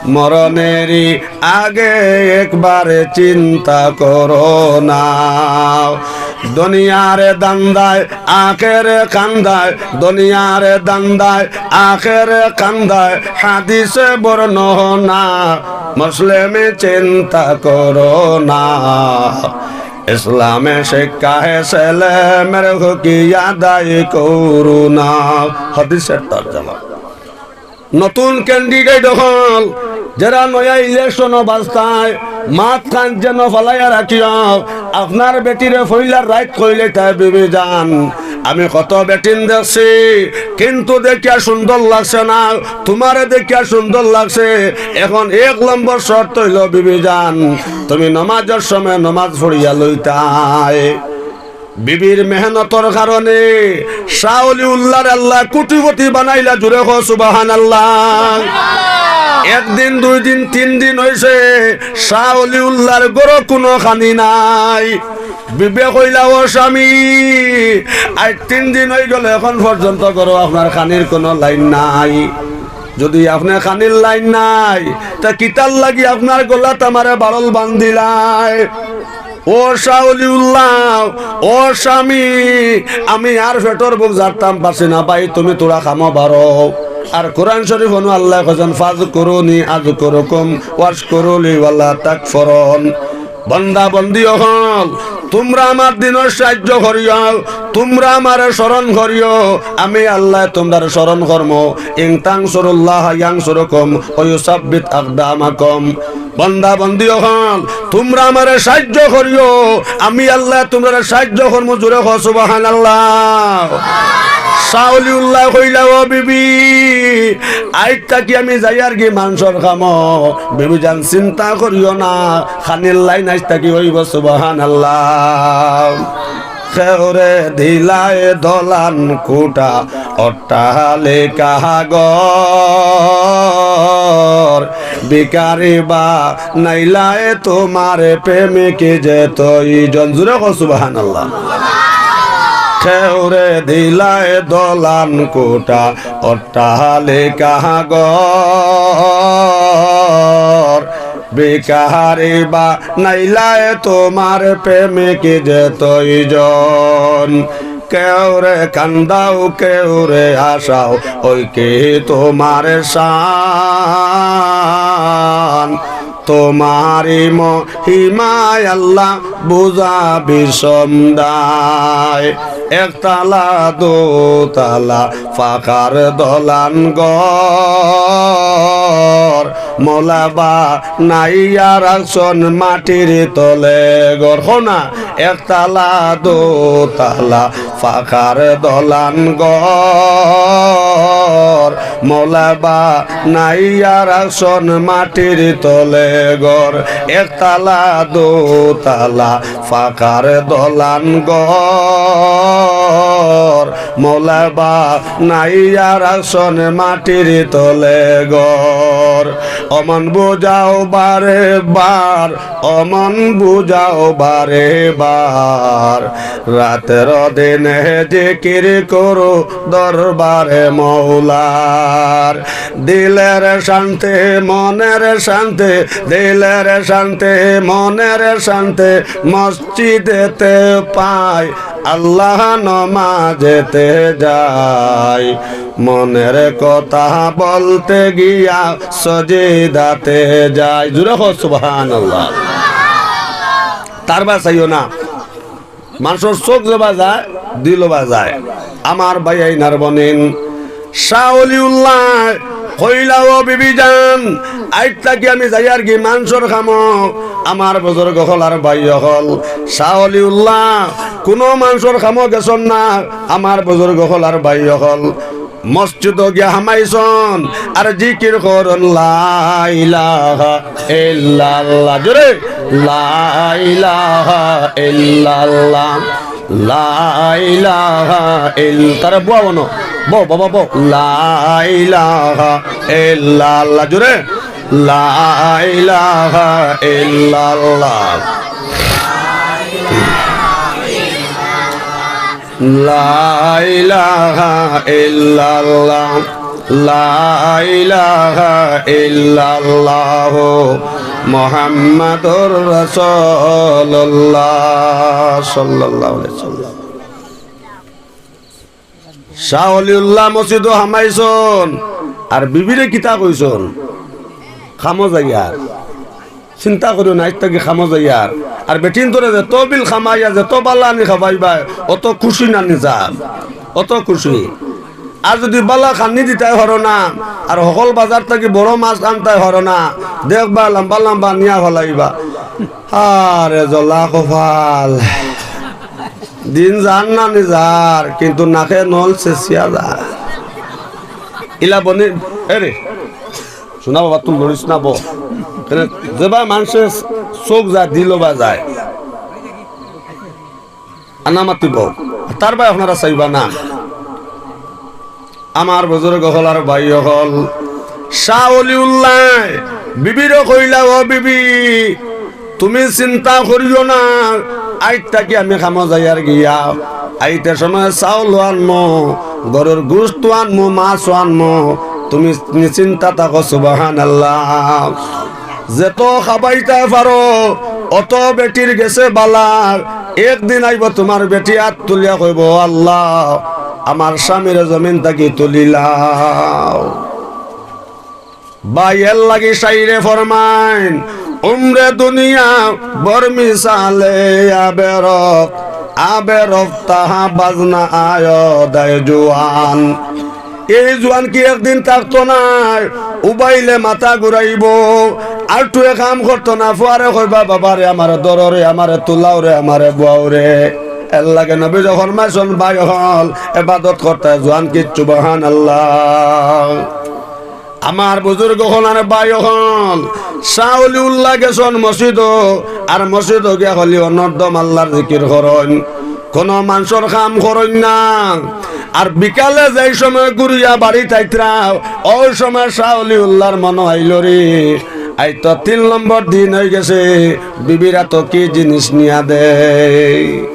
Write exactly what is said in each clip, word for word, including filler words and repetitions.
মরণেরই আগে একবার চিন্তা করো না। দুনিয়ার ধান্দায় আখের কান্দায়, দুনিয়ার ধান্দায় আখের কান্দায়, হাদিসে বর্ণনা, মুসলিম চিন্তা করো না। ইসলামে শিক্ষায় ছেলে মেয়ের হকি আদায় করো না। হাদিসের তর্জমা। নতুন ক্যান্ডিডেট অকল, যেরা নয়া ইলেকশনো বাস্তায়, মাত কান যেন ফালাইয়া রাখিও। আপনার বেটিরে ফইলার রাইত কইলে তাই, "বিবি জান, আমি কত বেটিন দেখছি, কিন্তু দেখিয়া সুন্দর লাগছে না, তুমারে দেখিয়া সুন্দর লাগছে। এখন এক নম্বর শর্ত অইলো, বিবি জান, তুমি নমাজর সময় নমাজ পড়িয়া লইতায়।" বিবির মেহনতর কারণে শাহ অলিউল্লাহর আল্লায় কোটিপতি বানাইলা। জুরে কও সুবহানাল্লাহ। একদিন, দুই দিন, তিন দিন অইছে, শাহ অলিউল্লাহর ঘরো কুনু খানি নাই। বিবিয়ে কইলা, "ও স্বামী, আইজ তিন দিন অইগেলো, এখন পর্যন্ত ঘরো আপনার খানির কুনু লাইন নাই। যুদি আপনে খানির লাইন নাই, তে কিতার লাগি আপনার গলাত আমারে বারল বান্ধিলায়?" ও শাহ অলিউল্লাহ, ও স্বামী, আমি আর পেটর ভুক জারতাম পারছি না ভাই, তুমি থুড়া কামো বারো। আর কোরআন শরীফ অনো আল্লায় কইছইন, "ফাজকুরুনি আযকুরুকুম ওয়াশকুরুলি ওয়ালা তাকফুরুন।" বান্দা বান্দি অকল, তুমরা আমার দ্বীনর সাইয্য করিও, তুমরা আমারে স্মরণ করিও, আমি আল্লায় তুমরারে স্মরণ করমু। ইন তানসুরুল্লাহা ইয়ানসুরকুম ওয়া ইউসাব্বিত আকদামাকুম। বান্দা বান্দি অকল, তুমরা আমারে সাইয্য করিও, আমি আল্লায় তুমরারে সাইয্য করমু। জুরে কও সুবহানাল্লাহ। শাহ অলিউল্লায় কইলা, "ও বিবি, আইজ থাকি আমি যাইয়ারগি মানষর কামো।" বিবি জান, চিন্তা করিও না, খানির লাইন আইজ থাকি অইবো। সুবহানাল্লাহ। কেউরে দিলায় দলান কুঠা, অট্টালিকা ঘর, ভিখারি বানাইলায় তুমারে প্রেমিক যে দুইজন। জুরে কও সুবহানাল্লাহ। কেউরে দিলায় দলান কুঠা, অট্টালিকা ঘর, ভিখারি বানাইলায় তুমারে প্রেমিক যে দুইজন। কেউরে কান্দাও, কেউরে হাসাও, অউ কি তুমার শান? তুমারি মহিমায় আল্লাহ বুঝা বিষম দায়। একতলা দুতলা পাকার দলান ঘর, মওলা বানাইয়া রাখছইন মাটির তলে ঘর। কও না, একতলা দুতলা পাকার দলান ঘর, মওলা বানাইয়া রাখছইন মাটির তলে ঘর। একতলা দুতলা পাকার দলান ঘর, মওলা বানাইয়া রাখছইন মাটির তলে ঘর। ও মন বুঝাও বারে বার, ও মন বুঝাও বারে বার, রাতের দিনে জিকির করো দরবারে মওলার। দিলের শান্তি, মনের শান্তি, দিলের শান্তি, মনের শান্তি, মসজিদেতে পাই, আল্লাহ নমাজেতে যাই, মনের কথা বলতে গিয়া সজিদাতে যাই। জুরে কও সুবহানাল্লাহ। তার বাসাইও না। মানষর চউখ যেবা যায়, দিলও বা যায়। আমার ভাইয়াইন আর বইনাইন, শাহ অলিউল্লায় কইলা, "ও বিবি জান, আইজ থাকি আমি যাইয়ারগি মানষর কামো।" আমার বুজুর্গ অকল আর ভাই অকল, শাহ অলিউল্লাহ কুনু মানষর কামো গেছইন না। আমার বুজুর্গ অকল আর ভাই অকল, মসজিদো গিয়া হামাইছইন আর জিকির করইন, "লা ইলাহা ইল্লাল্লাহ।" জোরে, "লা ইলাহা ইল্লাল্লাহ, লা ইলাহা ইল-," তারা বও অনো, বও বাবা বও, "লা ইলাহা ইল্লাল্লাহ।" জোরে, "লা ইলাহা ইল্লাল্লাহ।" লা ইলাহা ইল্লাল্লাহ। লা ইলাহা ইল্লাল্লাহু মুহাম্মাদুর রাসূলুল্লাহ সাল্লাল্লাহু আলাইহি ওয়াসাল্লাম। শাহ অলিউল্লাহ মসজিদো হামাইছন, আর বিবিরে কিতা কইছন? কামো যাইয়ার। চিন্তা করিও না, আইজ থাকি কামো যাইয়ার। আর বেটিন্তরে যেত বিল কামাইয়া যেত বালা আনি খাবাইবায়, অত খুশি না নি যার? অত খুশি। আর যুদি বালা খান্নি দিতায় পারো না, আর হকল বাজার থাকি বড় মাছ আনতায় পারো না, দেখবা লাম্বা লাম্বা আনিয়া ফালাইবা। আরে জ্বলা কপাল, দিন যার না নি যার, কিন্তু নাকে নল ছেছিয়া যার। ইলা বনি, এরে, শোনা বাবা, তুই লড়িস না বো। কেনে, যেবা মানষে চউখ যায়, দিলও বা যায়। আনা মাতিব। তার বায় আপনারা চাইবা না। আমার বুজুর্গ অকল আর ভাই অকল, শাহ অলিউল্লায় বিবিরে কইলা, "ও বিবি, তুমি চিন্তা করিও না, আইজ থাকি আমি কামো যাইয়ার গিয়া, আইতে সময় চাউল আনমু, গরুর গোস্ত আনমু, মাছ আনমু, তুমি নিশ্চিন্তা থাকো।" সুবহানাল্লাহ। যেত খাবাইতায় পারো, অত বেটির গেছে বালা। একদিন আইব তুমার বেটি আত তুলিয়া কইব, "আল্লাহ, আমার স্বামীরে জমিন থাকি তুলিলাও।" ভাই, এর লাগি শাইরে ফরমাইন, "উমরে দুনিয়া বর মিসালে আবেরফ, আবেরফ তাহা বাজনা আয় দায় জুয়ান।" এই জুয়ান কি একদিন থাকতো নায়? উবাইলে মাথা ঘুরাইবো, আর টুয়ে কাম করতো না। ফুয়ারে কইবা, "বাবারে, আমারে ধরো রে, আমারে তুলাও রে, আমারে বুয়াও রে।" এর লাগি নবীজি ফরমাইছন, ভাই অকল, এবাদত করতে জুয়ান কিচ্ছু, সুবহানাল্লাহ। আমার বুজুর্গ অকল আর ভাই অকল, শাহ অলিউল্লাহ গেছন মসজিদো, আর মসজিদো গিয়া খালি অনর্দম আল্লাহর জিকির করইন। কোনো মানষর কাম করইন না। আর বিকালে যেই সময় ঘুরিয়া বাড়িত আইতরা, ওই সময় শাহ অলিউল্লাহর মনো আইলো রে, আইজ তো তিন নম্বর দিন অইগেছে, বিবিরা তো কি জিনিস নিয়া দেয়।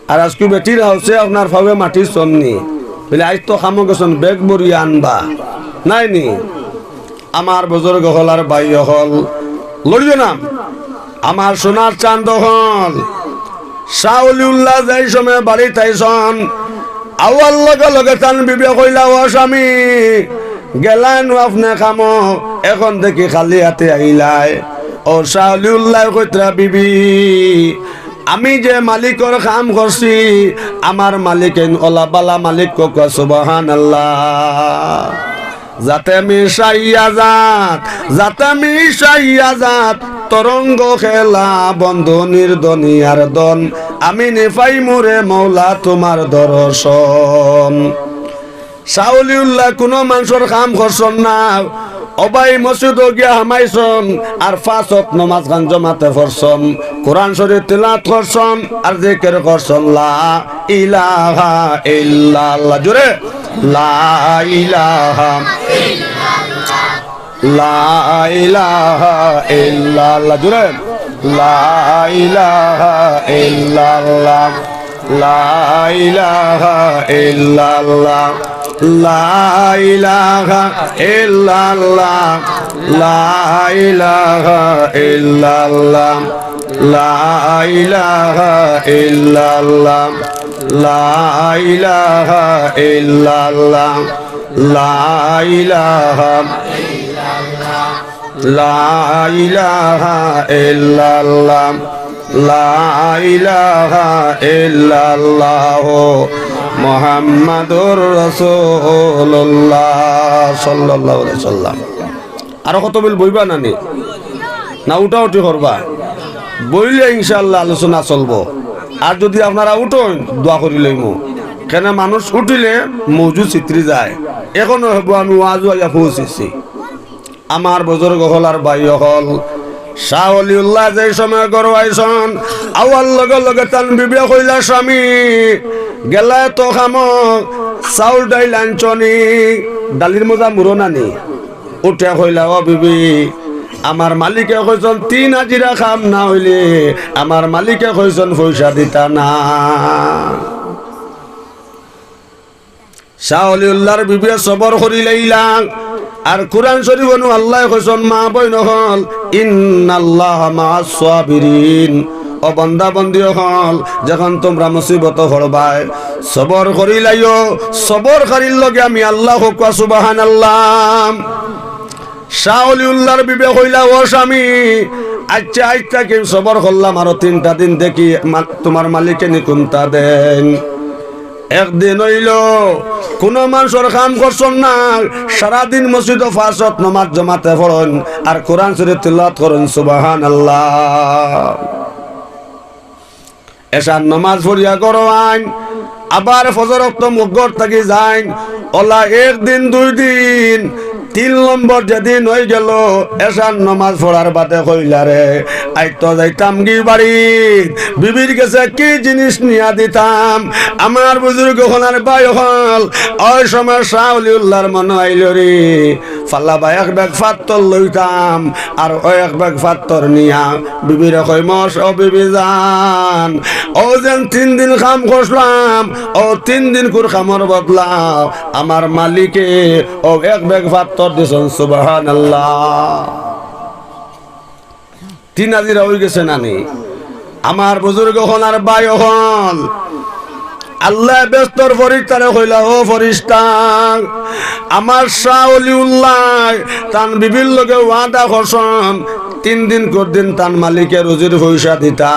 আর আইজকু বেটির হাউসে আপনার ফাওয়ে মাটি ছয়নি। বলে, "আইজ তো কামো গেছন, ব্যাগ ভরিয়া আনবা।" নায় নি? আমার বুজুর্গ অকল আর ভাই অকল, লড়িও না। আমার সোনার চান্দ অকল, শাহ অলিউল্লাহ যেই সময় বাড়িত আইছন, আওয়ার লগে লগে তান বিবিয়ে কইলা, "ও স্বামী, গেলায় নু আপনে কামো, এখন দেখি খালি আতে আইলায়।" ও শাহ অলিউল্লায় কইতরা, "বিবি, আমি যে মালিকর কাম করছি, আমার মালিক এইন অলা বালা মালিক, কউক্কা সুবহানাল্লাহ।" যাতে আমি শাহী আজাদ, যাতে আমি শাহী আজাদ, তরঙ্গ খেলা বন্ধ নির্ধনী আর ধন, আমি নি পাইমু রে মৌলা তুমার দর্শন। শাহ অলিউল্লাহ কুনু মানষর কাম করছন না, ও ভাই মসজিদো গিয়া হামাইছন, আর পাঁচ ওয়াক্ত নমাজ খান জমাতে পড়ছন, কোরআন শরীফ তিলাওয়াত করছন, আর জিকির করছন, লা ইলাহা ইল্লাল্লাহ। জোরে, লা ইলাহা, লা ইলাহা ইল্লাল্লাহ। জোরে, লা ইলাহা ইল্লাল্লাহ। লা ইলাহা ইল্লাল্লাহ, লা ইলাহা ইল্লাল্লাহ, লা ইলাহা ইল্লাল্লাহ, লা ইলাহা ইল্লাল্লাহ, লা ইলাহা ইল্লাল্লাহ, লা ইলাহা লা ইলাহা ইল্লাল্লাহ, লা ইলাহা ইল্লাল্লাহ, মুহাম্মাদুর রাসূলুল্লাহ সাল্লাল্লাহু আলাইহি ওয়াসাল্লাম। আরো কত বিল বইবা না নি? না উঠাউঠি করবা? বইলে ইনশাআল্লাহ আলোচনা চলবো। আর যুদি আপনারা উঠইন, দোয়া করি লইমু। কেনে মানুষ উঠিলে মৌজু ছিতরি যায়। এখনো হবো আমি ওয়াজো আইয়া পৌঁছিছি। আমার বুজুর্গ অকল আর ভাই অকল, শাহ অলিউল্লাহ যেই সময় ঘরো আইছন, আওয়ার লগে লগে তান বিবিয়ে কইলা, "স্বামী, গেলায় তো কামো, চাউল ডাইল আনছনি, ডালির মজা মুড়ো না নি?" উঠিয়া কইলা, "ও বিবি, আমার মালিকে কইছন তিন হাজিরা কাম না অইলে আমার মালিকে কইছন পয়সা দিতা না।" শাহ অলিউল্লাহর বিবিয়ে সবর করিলাইলা। আর কুরআন শরীফ অনু আল্লায় কইছইন, মা বইন অকল, ইন্নাল্লাহা মাআস সাবিরিন। ও বান্দা বন্দি অকল, যখন তুমরা মুসিবতো পড়বায়, সবর করিলাইও, সবরকারীর লগে আমি আল্লাহ। কউক্কা সুবহানাল্লাহ। শাহ অলিউল্লাহর বিবিয়ে কইলা, ও স্বামী, আইচ্ছা, আইজ থাকি সবর করলাম, আরো তিনটা দিন দেখি মা-, তুমার মালিকে নি কুনটা দেইন। একদিন অইলো, কুনু মানষর কাম করছইন না, সারাদিন মসজিদো পাঁচ ওয়াক্ত নমাজ জমাতে পড়ইন আর কুরআন শরীফ তিলাওয়াত করইন, সুবহানাল্লাহ। এশার নমাজ পড়িয়া ঘরো আইন, আবার ফজর ওয়াক্ত মুখ ঘর থাকি যাইন, অলা একদিন দুইদিন, তিন নম্বর যেদিন অইগেলো, এশার নমাজ পড়ার বাদে কইলা, রে, আইজ তো যাইতামগি বাড়িত, বিবির গেছে কি জিনিস নিয়া দিতাম। আমার বুজুর্গ অকল আর ভাই অকল, ওই সময় শাহ অলিউল্লাহর মনো আইলো, রে, ফালাবা এক ব্যাগ ফাত্তর লইতাম, আর অউ এক ব্যাগ ফাত্তর নিয়া বিবিরে কইমু, ও বিবি জান, অউ যেন তিন দিন কাম করলাম, অউ তিন দিনকুর কামর বদলা আমার মালিকে অউ এক ব্যাগ ফাত্তর দিছইন, সুবহানাল্লাহ। তিন হাজিরা অইগেছে না নি? আমার বুজুর্গ অকল আর ভাই অকল, আল্লায় বেহেস্তর ফিরিস্তারে কইলা, ও ফিরিস্তা, আমার শাহ অলিউল্লায় তান বিবির লগে ওয়াদা করছইন, তিন দিনকুর দিন তান মালিকে রুজির পয়সা দিতা।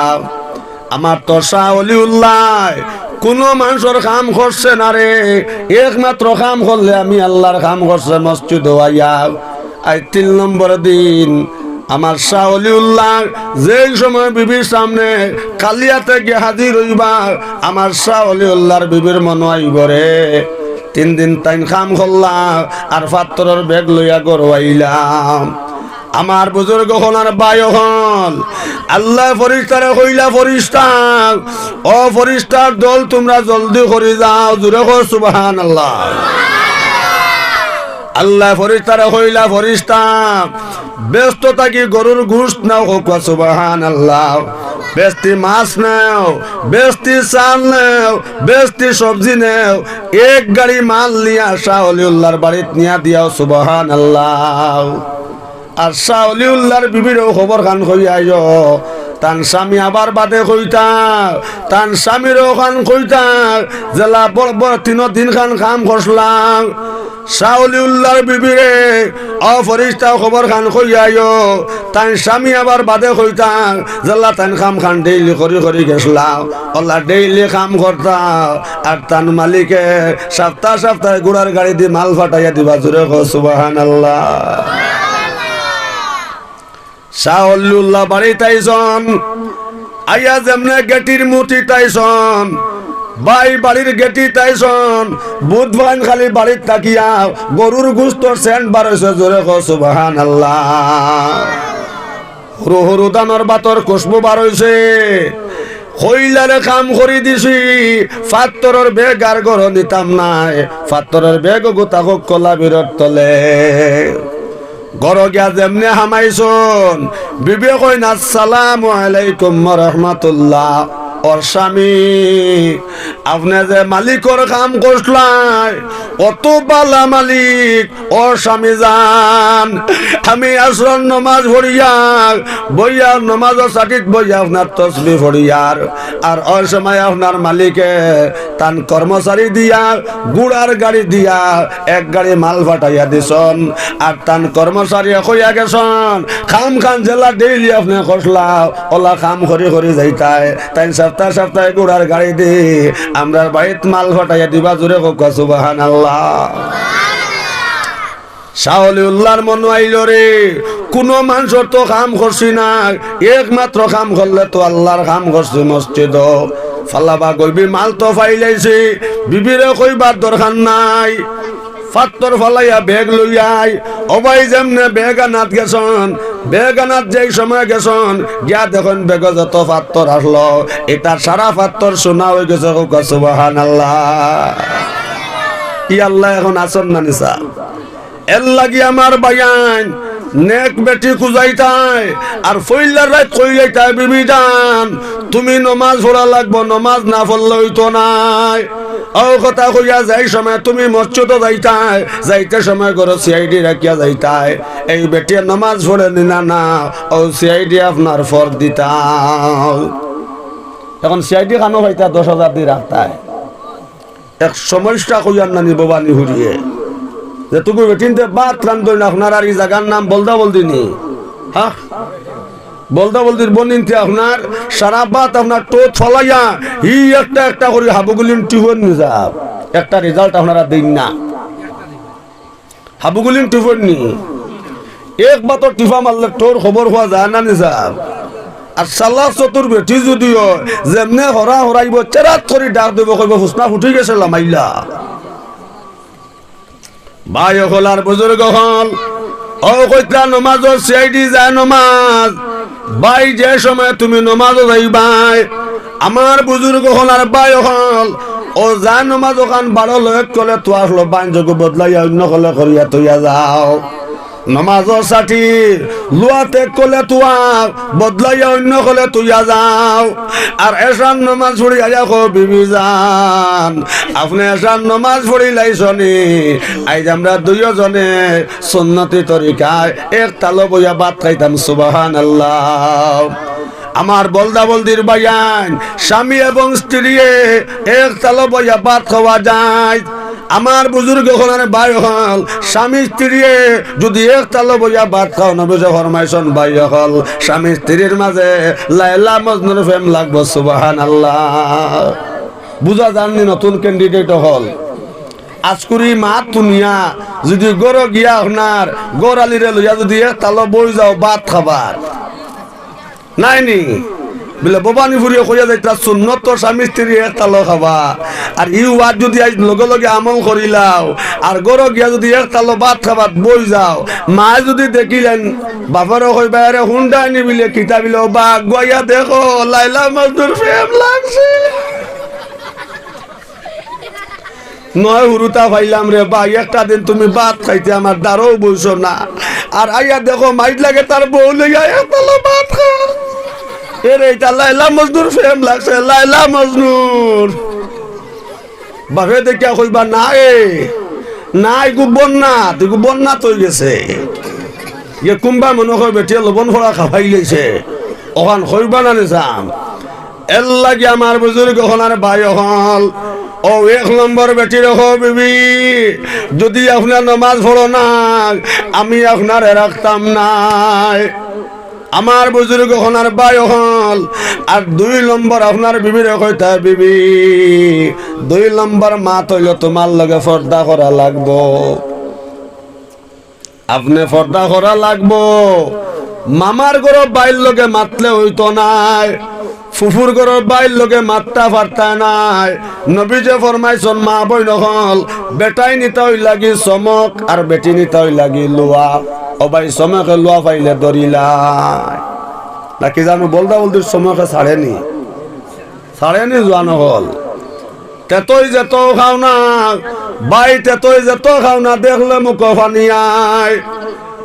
আমার তো শাহ অলিউল্লায় কুনু মানষর কাম করছে না রে, একমাত্র কাম করলে আমি আল্লাহর কাম করছে মসজিদো আইয়া। আইজ তিন নম্বর দিন, আমার শাহ অলিউল্লাহ যেই সময় বিবির সামনে খালি আতে গিয়া হাজির অইবা, আমার শাহ অলিউল্লাহর বিবির মনো আইবো, রে, তিন দিন তাইন কাম করলা আর ফাত্তরর ব্যাগ লইয়া ঘরো আইলা। আমার বুজুর্গ অকল আর ভাই অকল, আল্লায় ফিরিস্তারে কইলা, ফিরিস্তা, ও ফিরিস্তার দল, তুমরা জলদি করি যাও, জুরে কও সুবহানাল্লাহ। আল্লায় ফিরিস্তারে কইলা, ফিরিস্তা, বেহেস্ত থাকি গরুর গোশত নেও, কউক্কা সুবহানাল্লাহ। বেহেস্তি মাছ নেও, বেহেস্তি চাল নেও, বেহেস্তি সবজি নেও, এক গাড়ি মাল নিয়া শাহ অলিউল্লাহর বাড়িত নিয়া দিয়াও, সুবহানাল্লাহ। আর শাহ অলিউল্লাহর বিবিরেও খবর খান কইয়া আইও, তান স্বামী আবার বাদে কইতা, তান স্বামীরেও খান কইতা, যেলা বড় বড় তিন দিন খান কাম করছলাম। শাহ অলিউল্লাহর বিবিরে, ও ফিরিস্তা, খবর খান কইয়া আইও, তান স্বামী আবার বাদে কইতা, যেলা তান কাম খান ডেইলি করি করি গেছলা, অলা ডেইলি কাম করতা, আর তান মালিকে সাপ্তা সাপ্তায় ঘুড়ার গাড়ি দি মাল ফাটাইয়া দিবা, জুরে কও সুবহানাল্লাহ। শাহ অলিউল্লাহ বাড়িত আইছন, আইয়া যেমনে গেটির মুঠিত আইছন, ভাই বাড়ির গেটিত আইছন, বুধ ভাইন খালি বাড়িত থাকিয়া গরুর গোস্তর সেন্ট বার অইছে, জুরে কও সুবহানাল্লাহ। হুরু হুরু ধানর ভাতর খুশবু বার অইছে। কইলা রে কাম করি দিছি, ফাত্তরর ব্যাগ আর ঘরো নিতাম নায়, ফাত্তরর ব্যাগ গুতা কক্কলা বিরর তলে। ঘরো গিয়া যেমনে হামাইছন, বিবিয়ে কইন, আসসালামু আলাইকুম ওয়া রাহমাতুল্লাহ। ওর স্বামী, আপনে যে মালিকর কাম করছলায়, অত বালা মালিক, ও স্বামী জান, আমি আসরর নমাজ পড়িয়ার, বইয়ার নমাজর সাটিত বইয়া আপনার তসবি পড়িয়ার, আর ওই সময় আপনার মালিকে তান কর্মচারী দিয়া, ঘুড়ার গাড়ি দিয়া এক গাড়ি মাল ফাটাইয়া দিছন, আর তান কর্মচারী কইয়া গেছন, কাম খান যেলা ডেইলি আপনে করছলা, অলা কাম করি করি যাইতায়, তাইন সাপ্তায় সাপ্তায় ঘুড়ার গাড়ি দি আমরার বাড়িত মাল ফাটাইয়া দিবা, জুরে কউক্কা সুবহানাল্লাহ। শাহ অলিউল্লাহর মনো আইলো রে, কুনু মানষর তো কাম করছি না, একমাত্র কাম করলে তো আল্লাহর কাম করছি মসজিদো। ফালাবা গইবি মাল তো ফাইলাইছি, বিবিরে কইবার দরকার নাই। ফাত্তর ফালাইয়া ব্যাগ লইয়াই, ও ভাই যেমনে ব্যাগ আনাত গেছন, ব্যাগ আনাত যেই সময় গেছন, গিয়া দেখইন ব্যাগো যত ফাত্তর আছলো, ইতা সারা ফাত্তর সোনা অইগেছে, কউক্কা সুবহানাল্লাহ। ই আল্লাহ এখন আছন না নি? এরলাগি আমার ভাইয়াইন, নেক বেটি খুজাইতায়, আর ফইল্লার রাইত কইলাইতায়, বিবি জান, তুমি নমাজ পড়া লাগবো, নমাজ না পড়লে অইতো নায়। অউ কথা কইয়া যাই সময় তুমি মসজিদো যাইতায়, যাইতে সময় ঘরো সিআইডি রাখিয়া যাইতায়। এই বেটিয়ে নমাজ পড়ে নি না, না, অউ সিআইডি আপনার ফর দিতা। এখন সিআইডি খানো পাইতা দশ হাজার দি রাখতায়। এক সমস্যা কইয়ার নানি ববানি হুরিয়ে। যে তুগু বেটিন্তে ভাত রান্ধইন না, আপনার আর ই জাগার নাম বলদা বলদি নি? হ্যাঁ? বলদা বলদির বনিন্তে আপনার সারা ভাত আপনার টোত ফালাইয়া হি একটা একটা করি হাবুগুলিন টিফন নিজাব। একটা রেজাল্ট আপনারা দিন না। হাবুগুলিন টিফন নি। এক বাতর টিফা মারলে টোর খবর হওয়া যায় না নিজাব। আর সালা চতুর বেটি যদিও যেমনে হরা হরাইব, চেরাত করি ডাক দেব, কইব, "হুসনা ফুটি গেছে লামাইলা।" ভাই অকল আর বুজুর্গ অকল, অউ কইতরা নমাজর সিআইডি যায় নমাজ। ভাই, যে সময় তুমি নমাজো যাইবায়, আমার বুজুর্গ অকল আর ভাই অকল, অউ যায় নমাজ অখান বারো লয়েক কলে তুয়ার লো বাইন যোগ বদলাইয়া অইন্য কলে করিয়া তইয়া যাও। নমাজর সাটি লুয়াতে কলে তুয়ার বদলাইয়া অইন্য কলে তইয়া যাও। আর এশার নমাজ পড়ি আইয়া কও, "বিবি জান, আপনে এশার নমাজ পড়িলাইছনি?" আইজ আমরা দুইও জনে সুন্নতি তরিকায় এক তালো বইয়া ভাত খাইতাম। সুবহানাল্লাহ। আমার বলদা বলদির ভাইয়াইন, স্বামী এবং স্ত্রীয়ে এক তালো বইয়া ভাত খাওয়া যায়। আমার বুজুর্গ অকল আর ভাই অকল, স্বামী স্ত্রীয়ে যুদি এক তালো বইয়া ভাত খাও, নবীজি ফরমাইছন, ভাই অকল, স্বামী স্ত্রীর মাঝে লায়লা মজনুর প্রেম লাগবো। সুবহানাল্লাহ। বুঝা যারনি নতুন ক্যান্ডিডেট অকল? আজকুরি মাত হুনিয়া যুদি ঘরো গিয়া আপনার ঘরআলিরে লইয়া যুদি এক তালো বই যাও ভাত খাবার, নায় নি? বলে, ববানি ফুরিয়ে কইয়া যাইতরা, সুন্নত তো স্বামী স্ত্রী এক তালো খাবা। আর ই ওয়াজ যুদি আইজ লগে লগে আমল করিলাও, আর ঘরো গিয়া যুদি এক তালো ভাত খাবাত বই যাও, মায় যুদি দেখিলাইন, বাপরে কইবা, "আরে হুন্ডা আনি বিলে কিতা বিলে, ও বা আগুয়াইয়া দেখো, লায়লা মজনুর প্রেম লাগছে।" নয় হুরুতা পাইলাম রে ভাই, একটা দিন তুমি ভাত খাইতে আমার দ্বারও বইছো না, আর আইয়া দেখো মাইর লগে তার বউ লইয়া এক তালো ভাত খা। এরে, ইটা লায়লা মজনুর প্রেম লাগছে, লায়লা মজনুর। বাপে দেখিয়া কইবা, "না এ, না, ইগু বন্নাত, ইগু বন্নাত অইগেছে।" ইয়ে কুনবা মনো কয় বেটিয়ে লবণ ফড়া খাবাইলাইছে, অখান কইবা না নিজাম। এরলাগি আমার বুজুর্গ অকল আর ভাই অকল, অউ এক নম্বর বেটিরে কও, "বিবি, যুদি আপনে নমাজ পড়ো না, আমি আপনারে রাখতাম নায়।" আমার বুজুর্গ অকল আর ভাই অকল, আর দুই নম্বর আপনার বিবিরে কইতা, "বিবি, দুই নম্বর মাত অইলো তুমার লগে পর্দা করা লাগবো।" আপনে পর্দা করা লাগবো। মামার ঘরর ভাইর লগে মাতলে অইতো নায়, ফুফুর ঘরর ভাইর লগে মাততা পারতা নায়। নবীজি ফরমাইছন, মা বইন অকল, বেটাইন ইতা অইলাগি চমক আর বেটিন ইতা অইলাগি লুয়া। ও ভাই, চমকে লুয়া পাইলে ধরিলায়। নাকি জানো, বলদা বলদির চমকে ছাড়েনি, ছাড়েনি জোয়ান অকল। তেতই যেত খাও না, ভাই, তেতই যেত খাও না, দেখলে মুখো পানি আয়।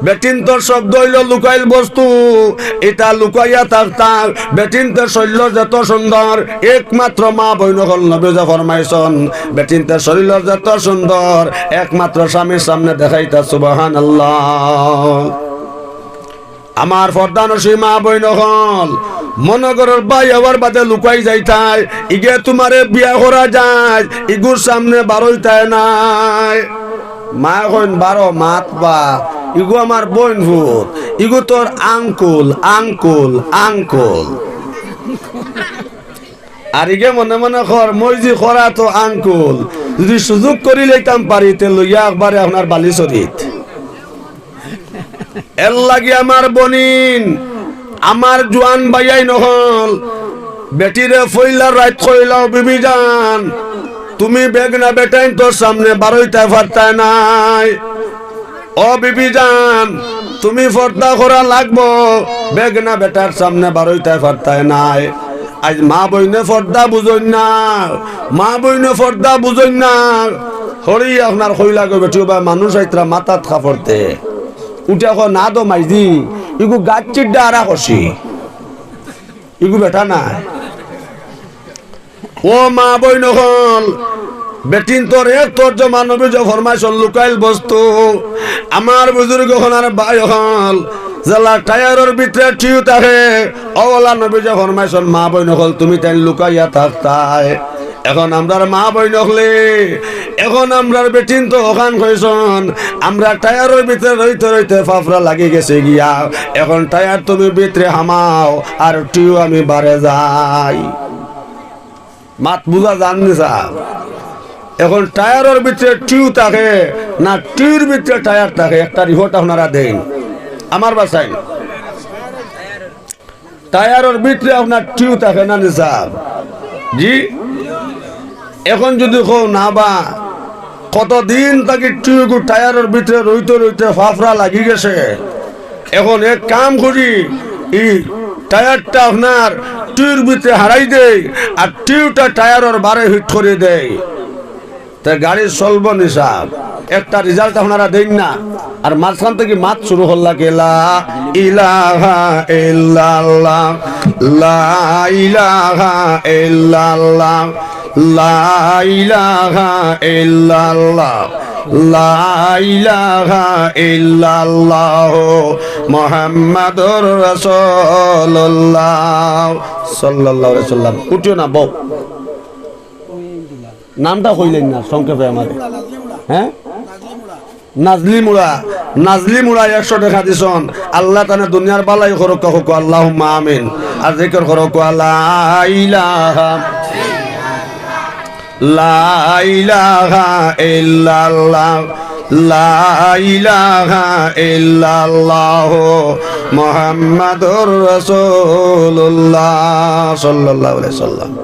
বেটিন্তর শব্দ অইলো লুকাইল বস্তু, ইতা লুকাইয়া থাকতা। বেটিন্তর শরীর যেত সুন্দর, একমাত্র মা বইন অকল, নবীজি ফরমাইছন, বেটিন্তর শরীর যেত সুন্দর, একমাত্র স্বামীর সামনে দেখাইতা। সুবহানাল্লাহ। আমার পর্দানশীন মা বইন অকল, মনো করর ভাই অওয়ার বাদে লুকাই যাইতায়, ইগে তুমারে বিয়া করা যায়, ইগুর সামনে বারইতায় নায়। মায় কইন, "বারো মাত বা, ইগু আমার বইন ফুত, ইগু তোর আঙ্কুল, আঙ্কুল, আঙ্কুল।" আর ইগে মনে মনে কর, "মই জি করা তো আঙ্কুল, যুদি সুযোগ করি লইতাম পারি, তে লইয়া একবারে আপনার বালিশরিত।" এরলাগি আমার বইন, আমার জোয়ান ভাইয়াইন অকল, বেটিরে পয়লা রাইত কইলাও, "বিবি জান, তুমি বেগনা বেটাইন্তর সামনে বারইতায় পারতায় নায়। ও বিবি জান, তুমি পর্দা করা লাগবো, বেগনা বেটার সামনে বারইতায় পারতায় নায়।" আইজ মা বইনে পর্দা বুঝইন না, মা বইনে পর্দা বুঝইন না। হরি আপনার কইলা গো বেটি, ও বা মানুষ আইতরা মাথাত কাপড়তে। উঠে কয়, "না দো মাইজি, ইগু গাছ চিড্ডা আরা কষি, ইগু বেটা নায়।" ও মা বইন অকল, বেটিন্তর এক তর্জমা নবীজি ফরমাইছইন লুকাইল বস্তু। আমার বুজুর্গ অকল আর ভাই অকল, যেলা টায়ারর ভিতরে টিউ থাকে, অউলা নবীজি ফরমাইছইন, মা বইন অকল, তুমি তাইন লুকাইয়া থাকতায়। এখন আমরার মা বইন অকলে, এখন আমরার বেটিন্তে অখান কইছইন, আমরা টায়ারর ভিতরে রইতে রইতে ফাফড়া লাগি গেছে গিয়া, এখন টায়ার তুমি ভিতরে হামাও, আর টিউ আমি বারে যাই। মাত বুঝা যার নি সাব? এখন টায়ারর ভিতরে টিউ থাকে না টিউর ভিতরে টায়ার থাকে, একটা রিপোর্ট আপনারা দেইন। আমার বাসায় টায়ারর ভিতরে আপনার টিউ থাকে না নি সাব? জি। এখন যুদি কও না বা, কতদিন থাকি টিউগু টায়ারর ভিতরে রইতে রইতে ফাফড়া লাগি গেছে, এখন এক কাম করি, ই টায়ারটা আপনার টিউর ভিতরে হারাই দেই, আর টিউটা টায়ারর বারে ফিট করি দেই। তে গাড়ি চলবো নি সাব? একটা রিজাল্ট আপনারা দেইন না, আর মাঝখান থাকি মাত শুরু করলা কে, লা ইলাহা ইল্লাল্লাহ, লা ইলাহা ইল্লাল্লাহ, লা ইলাহা ইল্লাল্লাহ, লা ইলাহা ইল্লাল্লাহ, মুহাম্মাদুর রাসূলুল্লাহ সাল্লাল্লাহু আলাইহি ওয়াসাল্লাম। উঠিও না, বও। নামটা কইলেন না সংক্ষেপে আমারে। হ্যাঁ, নাজলি মুড়া। নাজলি মুড়া একশো টেকা দিছইন। আল্লাহ তানে দুনিয়ার বালাই করউক্কা, কউক্কা আল্লাহুম্মা আমিন। আর জিকির করউক্কা লা ইলাহা, লা ইলাহা ইল্লাল্লাহ, লা ইলাহা ইল্লাল্লাহ, মুহাম্মাদুর রাসূলুল্লাহ সাল্লাল্লাহু আলাইহি ওয়াসাল্লাম।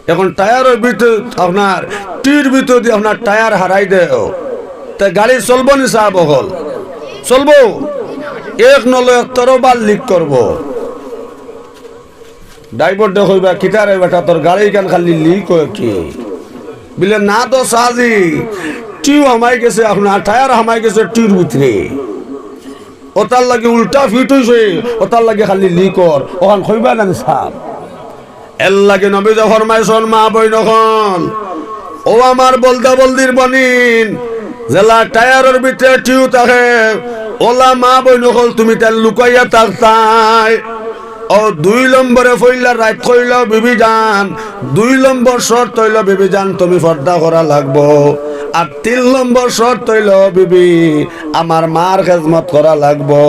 এখন টায়ারর ভিতরে আপনার, টিউর ভিতরে যুদি আপনার টায়ার হারাই দেও, তে গাড়ি চলবো নি সাব অকল? চলবো? এক নলে এক তরবার লিক করবো। ড্রাইভাররে কইবা, "কিতা রে বেটা, তোর গাড়ি ইখান খালি লিক অয় কি?" বলে, "না তো সাজি, টিউ হামাই গেছে, আপনার টায়ার হামাই গেছে টিউর ভিতরে, অতার লাগি উল্টা ফিট অইছে, অতার লাগি খালি লিক অর।" অখান কইবা না নি সাব? এর লাগি নবীজি ফরমাইছইন, মা বইন অকল, ও আমার বলদা বলদির বইন, যেলা টায়ারর ভিতরে টিউ থাকে, অলা মা বইন অকল, তুমি তাইন লুকাইয়া থাকতায়। অউ দুই নম্বরে পয়লা রাইত কইলো বিবি জান, দুই নম্বর শর্ত অইলো বিবি জান, তুমি পর্দা করা লাগবো। আর তিন নম্বর শর্ত অইলো বিবি, আমার মার খেজমত করা লাগবো।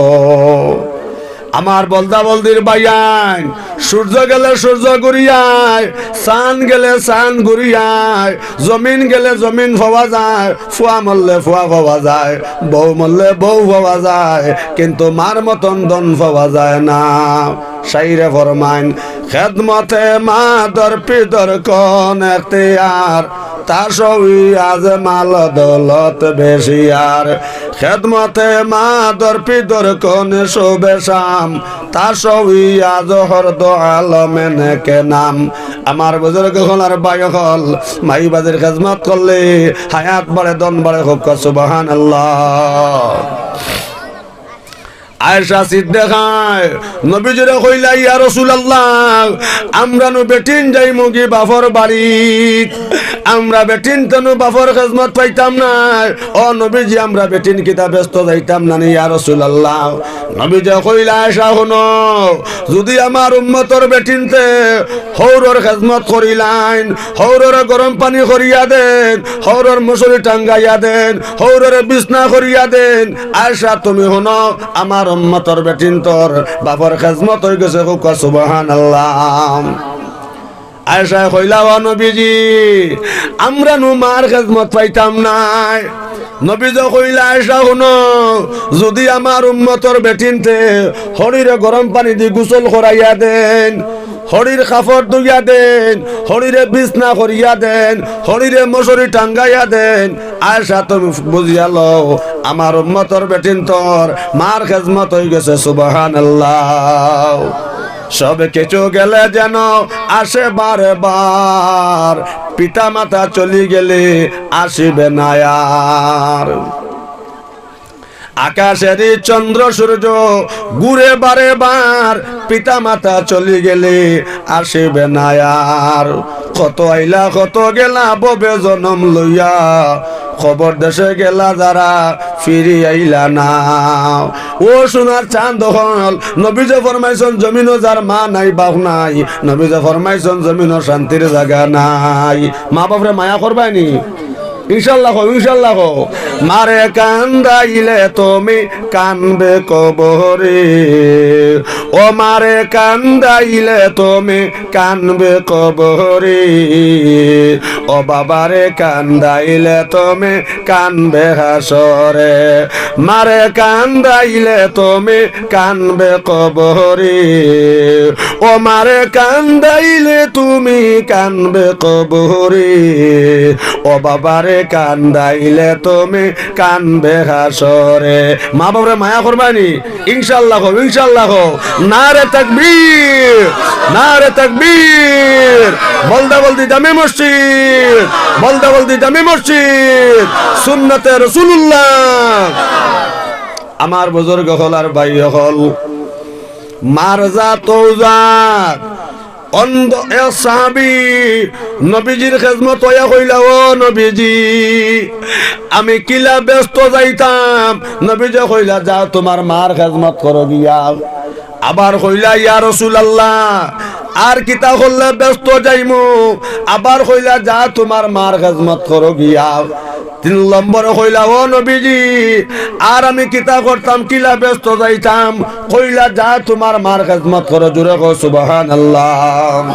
আমার বলদা বলদির ভাইয়াইন, সূর্য গেলে সূর্য ঘুরিয়ায়, চান গেলে চান ঘুরিয়ায়, জমিন গেলে জমিন পাওয়া যায়, ফুয়া মরলে ফুয়া পাওয়া যায়, বউ মরলে বউ পাওয়া যায়, কিন্তু মার মতন ধন পাওয়া যায় না। শাইরে ফরমাইন, খেদমতে মা দর পি দর কোন এখতিয়ার, তা সবই আজ মাল দৌলত বেশি আর। খেদমতে মা দর পি দর কোন শুভে শাম, তা সবই আজ হর দো আলমে নেকে নাম। আমার বুজুর্গ অকল আর ভাই অকল, মাই বাজির খেজমত করলে হায়াত বাড়ে, ধন বাড়ে, কউক্কা সুবহানাল্লাহ। আয়েশা সিদ্দিকায় নবীজিরে কইলা, "ইয়া রাসূলুল্লাহ, আমরা নু বেটিন যাইমুগি বাফর বাড়িত, আমরা বেটিন তো নু বাফর খেজমত পাইতাম নায়। ও নবীজি, আমরা বেটিন কিতা বেহেস্তো যাইতাম না নি, ইয়া রাসূলুল্লাহ?" নবীজি কইলা, "আয়েশা, হুনো, যুদি আমার উম্মতর বেটিন্তে হউরর খেজমত করিলাইন, হউররে গরম পানি করিয়া দেইন, হউরর মশারি টাঙ্গাইয়া দেইন, হউররে বিছনা করিয়া দেইন, আয়েশা, তুমি হুনো, আমার উম্মতর বেটিন্তর বাফর খেজমত অইগেছে, কউক্কা সুবহানাল্লাহ।" আয়েশায় কইলা, "ও নবীজি, আমরা নু মার খেজমত পাইতাম নায়।" নবীজি কইলা, "আয়েশা, হুনো, যুদি আমার উম্মতর বেটিন্তে হরিরে গরম পানি দি গোসল করাইয়া দেইন, হরির কাপড় ধুইয়া দেইন, হরিরে বিছনা করিয়া দেইন, হরিরে মশারি টাঙ্গাইয়া দেইন, আয়েশা, তুমি বুঝিয়া লও, আমার উম্মতর বেটিন্তর মার খেজমত অইগেছে।" সুবহানাল্লাহ। সব কিছু গেলে যেন আসে বারে বার, পিতা মাতা চলি গেলে আসিবে না আর। আকাশের এই চন্দ্র সূর্য ঘুরে বারে বার, পিতা মাতা চলি গেলে আসিবে না আর। কত আইলা কত গেলা ভবে জনম লইয়া, কবর দেশে গেলা যারা ফিরি আইলা না। ও সোনার চান্দ অকল, নবীজি ফরমাইছন জমিনো যার মা নাই বাপ নাই, নবীজি ফরমাইছন জমিনো শান্তির জাগা নাই। মা বাপরে মায়া করবায়নি? ইনশাআল্লাহ কও, ইনশাআল্লাহ কও। মারে কান্দাইলে তুমি কানবে কবরে, ও মারে কান্দাইলে তুমি কানবে কবরে, ও বাবারে কান্দাইলে তুমি কানবে হাসরে। মারে কান্দাইলে তুমি কানবে কবরে, ও মারে কান্দাইলে তুমি কানবে কবরে, ও বাবারে কান্দাইলে তুমি কানবে হাসরে। মা বাপরে মায়া করবায়নি? ইনশাআল্লাহ কও, ইনশাআল্লাহ কও। নারে তাকবীর, নারে তাকবীর। বলদা বলদি জামে মসজিদ, বলদা বলদি জামে মসজিদ, সুন্নতে রাসূলুল্লাহ। আমার বুজুর্গ অকল আর ভাই অকল, মার জাত অউ জাত। অন্ধ এক সাহাবী নবীজির খেজমত অইয়া কইলা, "ও নবীজি, আমি কিলা বেহেস্তো যাইতাম?" নবীজি কইলা, "যাও তুমার মার খেজমত করো গিয়া।" আবার কইলা, "ইয়া রাসূলুল্লাহ, আর কিতা করলে বেহেস্তো যাইমু?" আবার কইলা, "যা তুমার মার খেজমত করো গিয়া।" তিন নম্বরে কইলা, "ও নবীজি, আর আমি কিতা করতাম, কিলা বেহেস্তো যাইতাম?" কইলা, "যা তুমার মার খেজমত করো।" জোরে কও সুবহানাল্লাহ।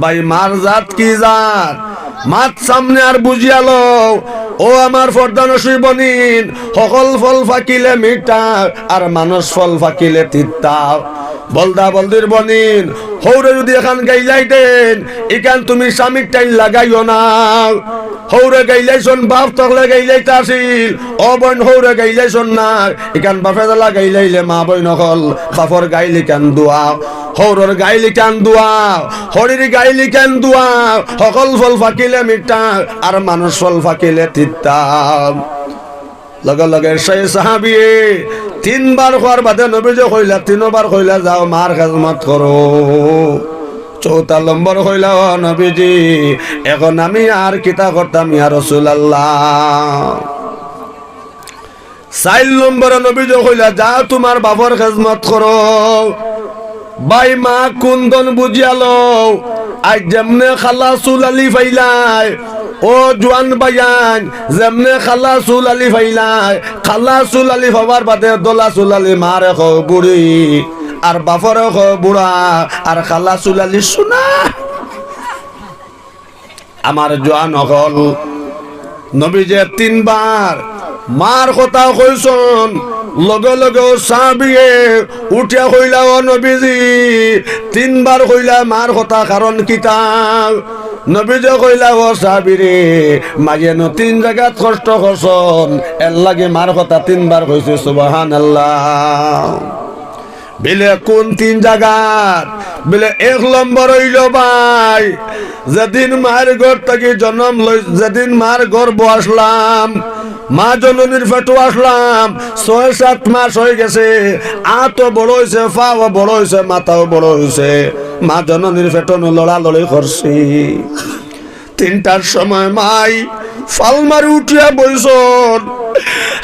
ভাই, মার জাত কি জাত? মাত সামনে আর বুঝিয়া লও। ও আমার পর্দানশী বনিন, হকল ফল ফাকিলে মিঠা, আর মানুষ ফল ফাকিলে তিতা। বলদা বলদির বনিন, হউরে যুদি এখান গাইলাই দেইন, ইখান তুমি স্বামীর টাইন লাগাইও না। হউরে গাইলাইছন, বাপ তকলে গাইলাইতা আছিল। ও বইন, হউরে গাইলাইছন না, ইখান বাপে জ্বালা গাইলাইলে মা বইন অকল, বাপর গাইল ইখান দুয়া, হউরর গাইল ইখান দুয়া, হড়ির গাইল ইখান দুয়া, হকল ফল ফাকিলে মিঠা, আর মানুষ ফল ফাকিলে তিতা। লগে লগে সেই সাহাবিয়ে তিনবার কওয়ার বাদে নবীজি কইলা, তিনবার কইলা, "যাও মার খেজমত করো।" চৌথা নম্বর কইলা, "ও নবীজি, এখন আমি আর কিতা করতাম ইয়া রাসূলুল্লাহ?" চাইর নম্বরে নবীজি কইলা, "যা তুমার বাপর খেজমত করো।" ভাই, মা কুন ধন বুঝিয়া লও। আইজ যেমনে কালা চুল আলি ফাইলায়, ও জুয়ান ভাইয়াইন, যেমনে কালা চুল আলি ফাইলায়, কালা চুল আলি ফাওয়ার বাদে ধলা চুল আলি মারে কও বুড়ি, আর বাপরে কও বুড়া, আর কালা চুল আলি সোনা। আমার জুয়ান অকল, নবীজি তিনবার মার কথা কইছন, লগে লগে অউ সাহাবিয়ে উঠিয়া কইলা, "ও নবীজি, তিনবার কইলা মার কথা, কারণ কিতা?" নবীজি কইলা, "ও সাহাবিরে, মাইয়ে নু তিন জাগাত কষ্ট করছন, এরলাগি মার কথা তিনবার কইছি।" সুবহানাল্লাহ। বিলে কুন তিন জাগাত? বিলে এক নম্বর অইলো ভাই, যেদিন মার গর্ভ থাকি জনম লই, যেদিন মার গর্ভ আসলাম, মা জননীর পেটো আসলাম, ছয় সাত মাস অইগেছে, আতও বড় অইছে, পাও বড় অইছে, মাথাও বড় অইছে, মা জননীর পেটো নু লড়ালড়ি করছি। তিনটার সময় মাই ফাল মারি উঠিয়া বইছন,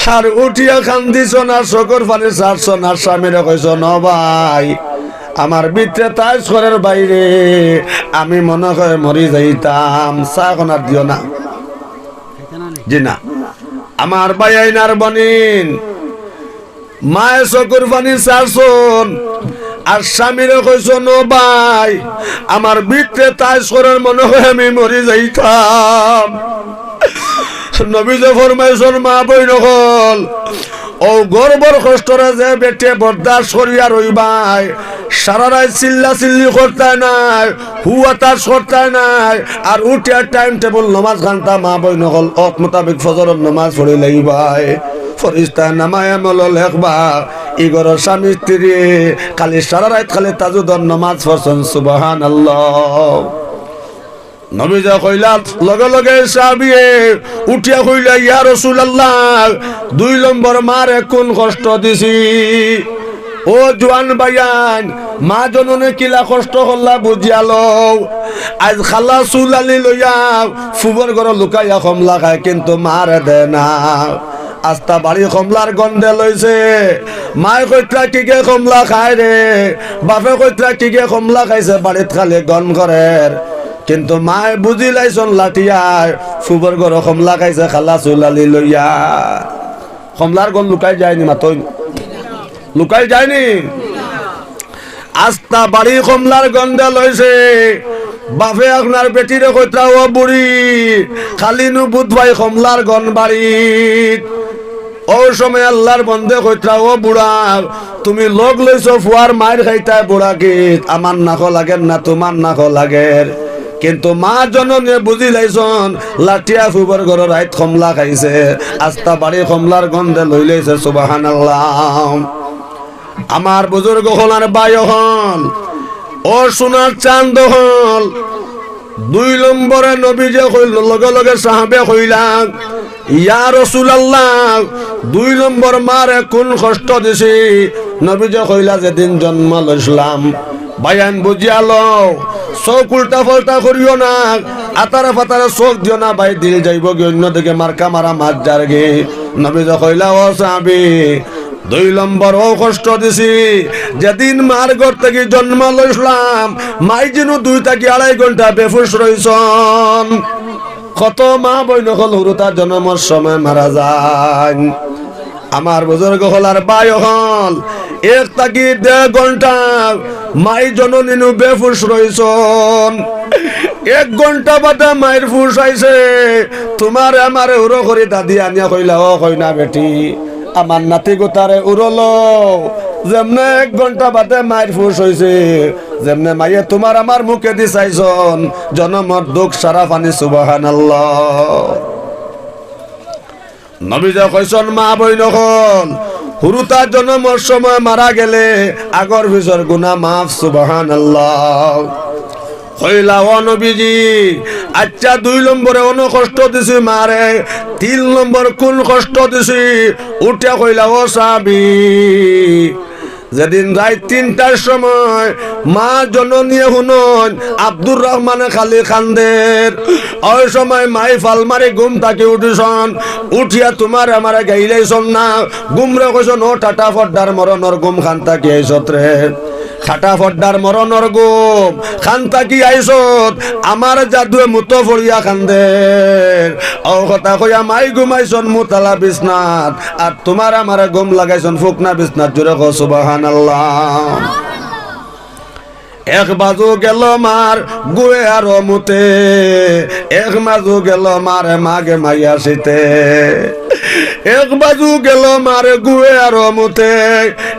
আর উঠিয়া কান্দিছন, আর চকুর পানি ছাড়ছন, আর স্বামীরে কইছন, "ও ভাই, আমার ভিতরে তাইশ করের বাইরে, আমি মনে হয় মরি যাইতাম।" চা অখন আর দিও না। জি না। আমার ভাইয়াইন আর বনিন, মায়ে চকুর পানি ছাড়ছন, আর স্বামীরে কইছন, "ও ভাই, আমার ভিতরে তাইশ করের, মনে হয় আমি মরি যাইতাম।" নবীজি ফরমাইছন, মা বইন অকল, অউ গর্ভর কষ্টরে যে বেটিয়ে বরদাস্ত করিয়া রইবায়, সারা রাইত চিল্লা চিল্লি করতায় নায়, হু-বাতাস করতায় নায়, আর উঠিয়া time table নমাজ খান্তা মা বইন অকল অক্ত মোতাবেক ফজরর নমাজ পড়িলাইবায়, ফিরিস্তায় নামায়ে আমল লেখবা। ই ঘরর স্বামী স্ত্রীয়ে খালি সারা রাইত খালি তাহাজ্জুদর নমাজ পড়ছন, সুবহানাল্লাহ। নবীজি কইলা, লগে লগে সাহাবিয়ে উঠিয়া কইলা, "ইয়া রাসূলুল্লাহ, দুই নম্বর মারে কুন কষ্ট দিছি?" ও জোয়ান ভাইয়াইন, মা জননে কিলা কষ্ট করলা বুঝিয়া লও। আইজ খালা চুল আলি লইয়া ফুবর ঘরো লুকাইয়া কমলা খায়, কিন্তু মারে দেয় না। আস্তা বাড়ি কমলার গন্ধে লইছে। মায় কইতরা কিগে কমলা খায় রে, বাপে কইতরা কিগে কমলা খাইছে, বাড়িত খালি গন্ধ করের। কিন্তু মায় বুঝিলাইছন লাঠিয়ায় ফুবর ঘরো কমলা খাইছে খালা চুল আলি লইয়া। কমলার গন্ধ লুকাই যায়নি মাতইন? লুকাই যায়নি? আস্তা বাড়ি কমলার গন্ধে লইছে। বাপে আপনার বেটিরে কইতরা, "ও বুড়ি, খালি নু বুধ ভাই কমলার গন্ধ বাড়িত।" অউ সময় আল্লার বন্দে কইতরা, "ও বুড়া, তুমি লগ লইছো ফুয়ার মাইর খাইতায় বুড়া গিত, আমার নাকো লাগের না তুমার নাকো লাগের।" কিন্তু মা জননে বুঝিলাইছন, লাঠিয়া ফুবর ঘরো রাইত কমলা খাইছে, আস্তা বাড়ি কমলার গন্ধে লইলাইছে। সুবহানাল্লাহ। আমার বুজুর্গ অকল আর ভাই অকল, ও সোনার চান্দ অকল, দুই নম্বরে নবীজি কইল, লগে লগে সাহাবে কইলা, "ইয়া রাসুলাল্লাহ, দুই নম্বর মারে কুন কষ্ট দিছি?" নবীজি কইলা, "যেদিন জন্ম লইছলাম।" ভাইয়াইন বুঝিয়া লও, চউখ উল্টা পাল্টা করিও না, আতারে ফাতারে চউখ দিও না, ভাই দিল যাইবোগি অইন্য দিকে, মার্কা মারা মাত যারগি। নবীজি কইলা, "ও সাহাবি, দুই নম্বর অউ কষ্ট দিছি, যেদিন মার ঘর থাকি জন্ম লইছলাম, মাই যেনু দুই থাকি আড়াই ঘন্টা বেহুশ রইছন।" কত মা বইন অকল হুরুতা জনমর সময় মারা যাইন। আমার বুজুর্গ অকল আর ভাই অকল, এক থাকি দেড় ঘন্টা মাই জননী নু বেহুশ রইছন। এক ঘন্টা বাদে মাইর হুশ আইছে, তুমারে আমারে উরো করি দাদি আনিয়া কইলা, "ও কইনা বেটি, আমার নাতি গুতারে উরো লও।" যেমনে এক ঘন্টা বাদে মাইর হুশ অইছে, যেমনে মাইয়ে তুমার আমার মুখেদি চাইছন, জনমর দুখ সারা পানি। সুবহানাল্লাহ। নবীজি কইছন, মা বইন অকল, হুরুতা জনমর সময় মারা গেলে আগর পিছর গুনা মাফ। সুবহানাল্লাহ। কইলা, "ও নবীজি, আইচ্ছা, দুই নম্বরে অনো কষ্ট দিছি মারে, তিন নম্বর কুন কষ্ট দিছি?" উঠিয়া কইলা, "ও সাহাবি, যেদিন রাইত তিনটার সময় মা জননীয়ে হুনইন আব্দুর রহমানে খালি কান্দের, অউ সময় মাই ফাল মারি ঘুম থাকি উঠিছন, উঠিয়া তুমারে আমারে গাইলাইছন না, ঘুমরে কইছন, 'ও টাটা ফড্ডার মরণর ঘুম, কান থাকি আইছত রে, টাটা ফড্ডার মরণর ঘুম, কান থাকি আইছত, আমার জাদুয়ে মুতো ফড়িয়া কান্দের।' অউ কথা কইয়া মাই ঘুমাইছন মুতালা বিছনাত, আর তুমারে আমারে ঘুম লাগাইছন ফুকনা বিছনাত। জোরে কও সুবহানাল্লাহ। এক বাজু গেল মার গুয়ে আরো মুতে, এক বাজু গেল মার মাঘ মাইয়া শীতে। এক বাজু গেল মার গুয়ে আরো মুতে,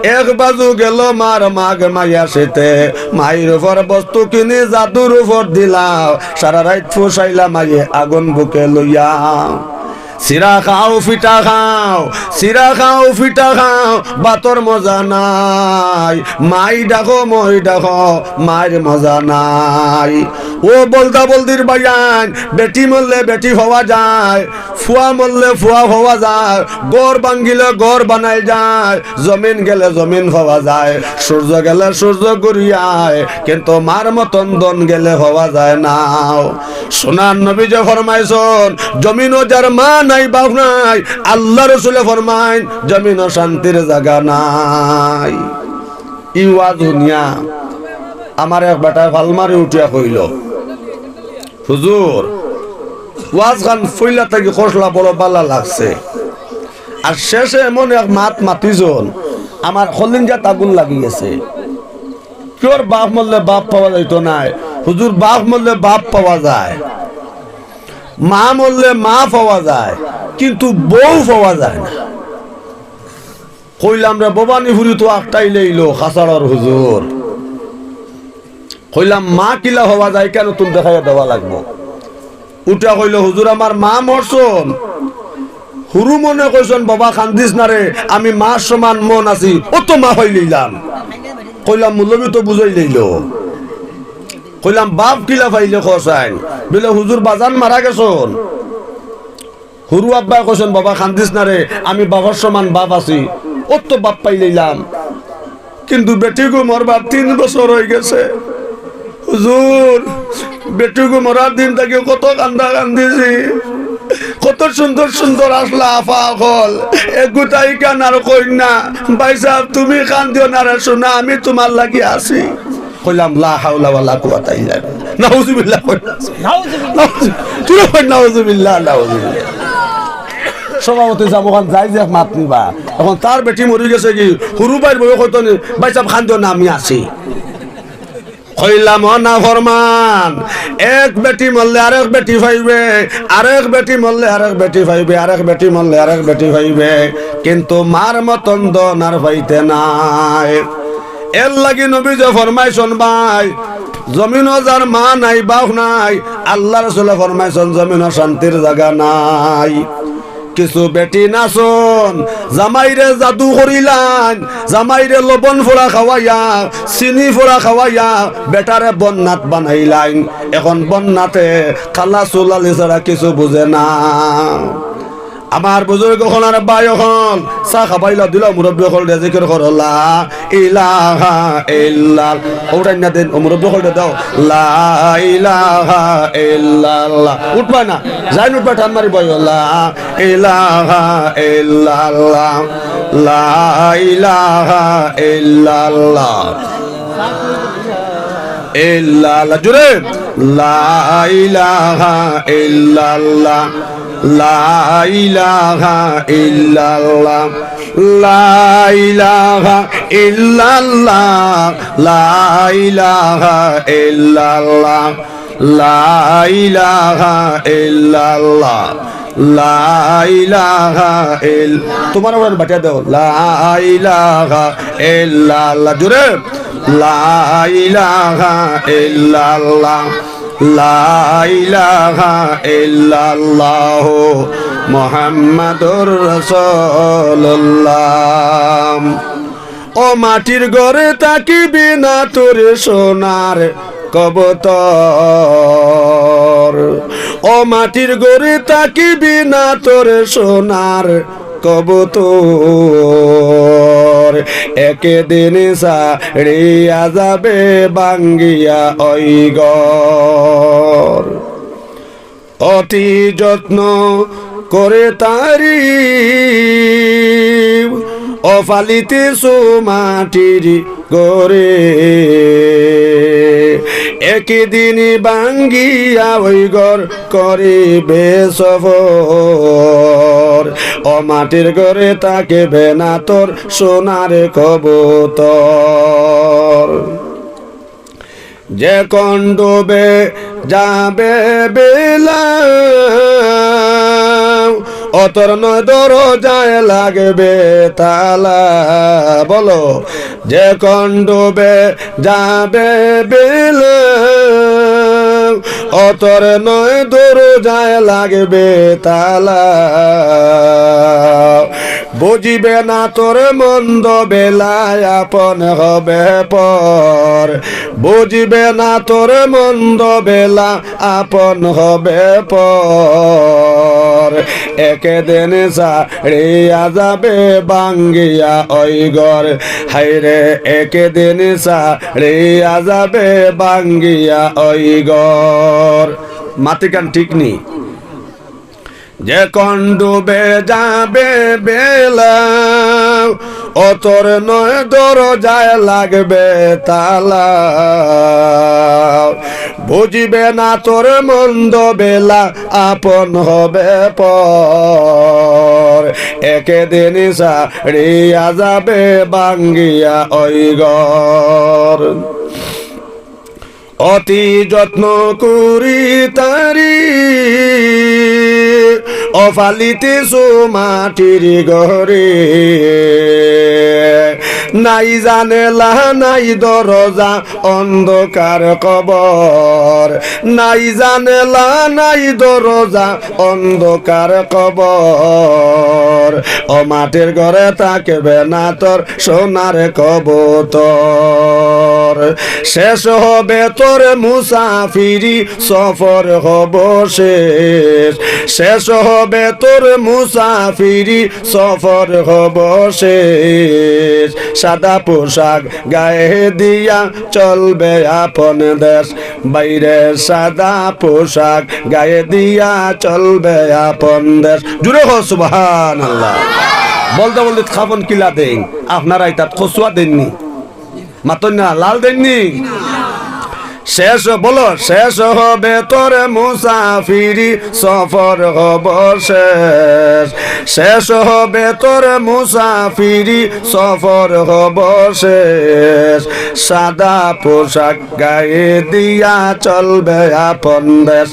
এক বাজু গেল মার মাঘ মাইয়া শীতে। মাইর উপর বস্তু কিনি জাদুর উপর দিলাও, সারা রাইত ফুসাইলা মাইয়ে আগুন বুকে লইয়া। চিরা খাও, ফিটা খাও, চিরা খাও, ফিটা খাও, ভাতর মজা নাই। মাই ডাকো, মই ডাকো, মাইর মজা নাই। ও বলদা বলদির ভাইয়াইন, বেটি মরলে বেটি পাওয়া যায়, ফুয়া মরলে ফুয়া পাওয়া যায়, ঘর ভাঙ্গিলে ঘর বানাই যায়, জমিন গেলে জমিন পাওয়া যায়, সূর্য গেলে সূর্য ঘুরিয়ায়, কিন্তু মার মতন ধন গেলে পাওয়া যায় না। সোনার নবীজি ফরমাইছন, জমিনো যার মা নাই, বাপ নাই, আল্লার রসুলে ফরমাইন, জমিনো শান্তির জাগা নাই। ই ওয়াজ হুনিয়া আমার এক বেটায় ফাল মারি উঠিয়া কইল, "হুজুর, ওয়াজ খান পইলা থাকি কষলা, বড় ভালা লাগছে, আর শেষে এমন এক মাত মাতিছন, আমার কলিজাত আগুন লাগি গেছে।" কিওর বাপ মরলে বাপ পাওয়া যাইতো নায়? হুজুর, বাপ মরলে বাপ পাওয়া যায়, মা মরলে মা পাওয়া যায়, কিন্তু বউ পাওয়া যায় না। কইলাম রে, ভবানীপুরি তো আটকাইলেইলো, কাছাড়র হুজুর। কইলাম, মা কিলা পাওয়া যায়, কেনে তুমি দেখাইয়া দেওয়া লাগবো। উঠা কইল, "হুজুর, আমার মা মরছন।" হুরু মনে কইছন, "বাবা, কান্দিস না রে, আমি মার সমান মন আছি, অত মা পাইলাইলাম।" কইলাম, "মৌলবি তো বুঝাইলাইলো।" কইলাম, "বাপ কিলা পাইলে কছাইন?" বলে, "হুজুর, বাজান মারা গেছন।" হুরু আব্বায় কইছন, "বাবা, কান্দিস না রে, আমি বাপর সমান বাপ আছি, অত বাপ পাইলাইলাম।" কিন্তু বেটিগু মরবার তিন বছর অইগেছে। হুজুর, বেটিগু মরার দিন থাকি কত কান্দা কান্দিছি, কত সুন্দর সুন্দর আছলা আফা অকল, এগু তাইন আর কইন না, "ভাইসাব, তুমি কান্দিও না রে সোনা, আমি তুমার লাগি আছি।" কইলাম, "লা হাওলা ওয়ালা কুওয়াতা ইল্লা বিল্লাহ।" নাউজুবিল্লাহ কইন না। নাউজুবিল্লাহ। নাউজুবিল্লাহ। জুরে কইন, "নাউজুবিল্লাহ, নাউজুবিল্লাহ।" সভাপতি সাব অখান যাইজ এক মাত নিবা। অখন তার বেটি মরি গেছেগি, হুরু ভাইর বউয়ে কইতো নি, "ভাইসাব কান্দিও না, আমি আছি।" কইলাম, "ও নাফরমান, এক বেটি মরলে আরেক বেটি পাইবে, আরেক বেটি মরলে আরেক বেটি পাইবে, আরেক বেটি মরলে আরেক বেটি পাইবে, কিন্তু মার মতন ধন আর পাইতে নায়।" এরলাগি নবীজিয়ে ফরমাইছইন ভাই, জমিনো যার মা নাই, বাফ নাই, আল্লার রসুলে ফরমাইছইন, জমিনো শান্তির জাগা নাই। কিছু বেটিন আছইন, জামাইরে জাদু করিলাইন, জামাইরে লবণ ফোড়া খাওয়াইয়া, চিনি ফোড়া খাওয়াইয়া, বেটারে বন্নাত বানাইলাইন। অখন বন্নাতে কালা চুলালি ছাড়া কিছু বুঝে না। আমার বুজুর্গ অকল আর ভাই অকল, চা খাবাইলা দিলা, মুরব্বি অকলরে জিকির করো, লা ইলাহা ইল্লাল-, উঠাইন না দেইন, ও মুরব্বি অকলরে দেও, লা ইলাহা ইল্লাল্লাহ। উঠবা না, যাইন উঠবা, টান মারি বইও, লা ইলাহা ইল্লাল্লাহ, লা ইলাহা ইল্লাল্লাহ, ইল্লাল্লাহ। জুরে, লা ইলাহা ইল্লাল্লাহ, লা ইলাহা ইল্লাল্লাহ, লা ইলাহা ইল্লাল্লাহ, লা ইলাহা ইল্লাল্লাহ, লা ইলাহা ইল্লাল্লাহ, লা ইলাহা ইল-, তুমার উপরে বাটিয়া দেও, লা ইলাহা ইল্লাল্লাহ। জুরে, লা ইলাহা ইল্লাল্লাহ, লা ইলাহা ইল্লাল্লাহু মুহাম্মাদুর রাসূলুল্লাহ। ও মাটির ঘরে থাকিবে না তোর সোনার কবুতর, ও মাটির ঘরে থাকিবে না তোর সোনার কবুতর, একদিন ছাড়িয়া যাবে ভাঙ্গিয়া ওই ঘর। অতি যত্ন করে তারি ও ফালিতেছ মাটির ঘরে, একদিন ভাঙ্গিয়া ওই ঘর করিবে সফর। ও মাটির ঘরে থাকিবে না তোর সোনার কবুতর। যে কোন ডুবে যাবে বেলা, ও তোর নয় দরজায় লাগবে তালা। বলো, যে কোন ডুবে যাবে বেলা, ও তোর নয় দরজায় লাগবে তালা। বুঝিবে না তোর মন্দ বেলায় আপন হবে পর, বুঝিবে না তোর মন্দ বেলা আপন হবে পর। একদিন ছাড়িয়া যাবে ভাঙ্গিয়া ওই ঘর, হায়রে একদিন ছাড়িয়া যাবে ভাঙ্গিয়া ওই ঘর। মাতিকান ঠিক নি? যে কোন ডুবে যাবে বেলা, ও তোর নয় দরজায় লাগবে তালা। বুঝিবে না তোর মন্দ বেলা, আপন হবে পর। একদিন ছাড়িয়া যাবে ভাঙ্গিয়া ওই ঘর। অতি যত্ন করি তারি, ও ফালিতেছ মাটির ঘরে। নাই জানেলা, নাই দরজা, অন্ধকার কবর। নাই জানেলা, নাই দরজা, অন্ধকার কবর। ও মাটির ঘরে থাকবে না তোর সোনার কবুতর। শেষ হবে তোর মুসাফিরি, সফর হব শেষ। শেষ হবে তোর মুসাফিরি, সফর হব শেষ। সাদা পোশাক গায়ে দিয়া চলবে আপন দেশ। ভাইরে, সাদা পোশাক গায়ে দিয়া চলবে আপন দেশ। জুরে কও সুবহানাল্লাহ। বলতে বলতে কাফন কিলা দেইন, আপনারা ইতাত কচুয়া দেইননি? মাতইন না, লাল দেইননি? শেষ, বলো, শেষ হবে তোর মুসাফিরি, সফর হব শেষ। শেষ হবে তোর মুসাফিরি, সফর হব শেষ। সাদা পোশাক গায়ে দিয়া চলবে আপন দেশ।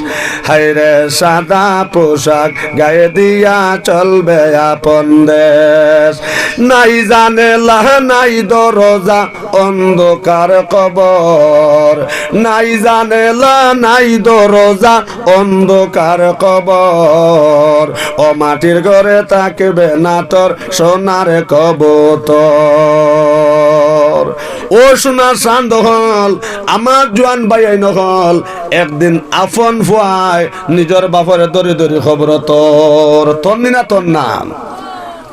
হায়রে, সাদা পোশাক গায়ে দিয়া চলবে আপন দেশ। নাই জানালা, নাই দরজা, অন্ধকার কবর। নাই জানালা, নাই দরজা, অন্ধকার কবর। ও মাটির ঘরে থাকবে না তোর সোনার কবুতর। ও সোনার চান্দ অকল, আমার জোয়ান ভাইয়াইন অকল, একদিন আপন ফুয়ায় নিজর বাপরে ধরি ধরি কবরো থর। থরনি না থর না?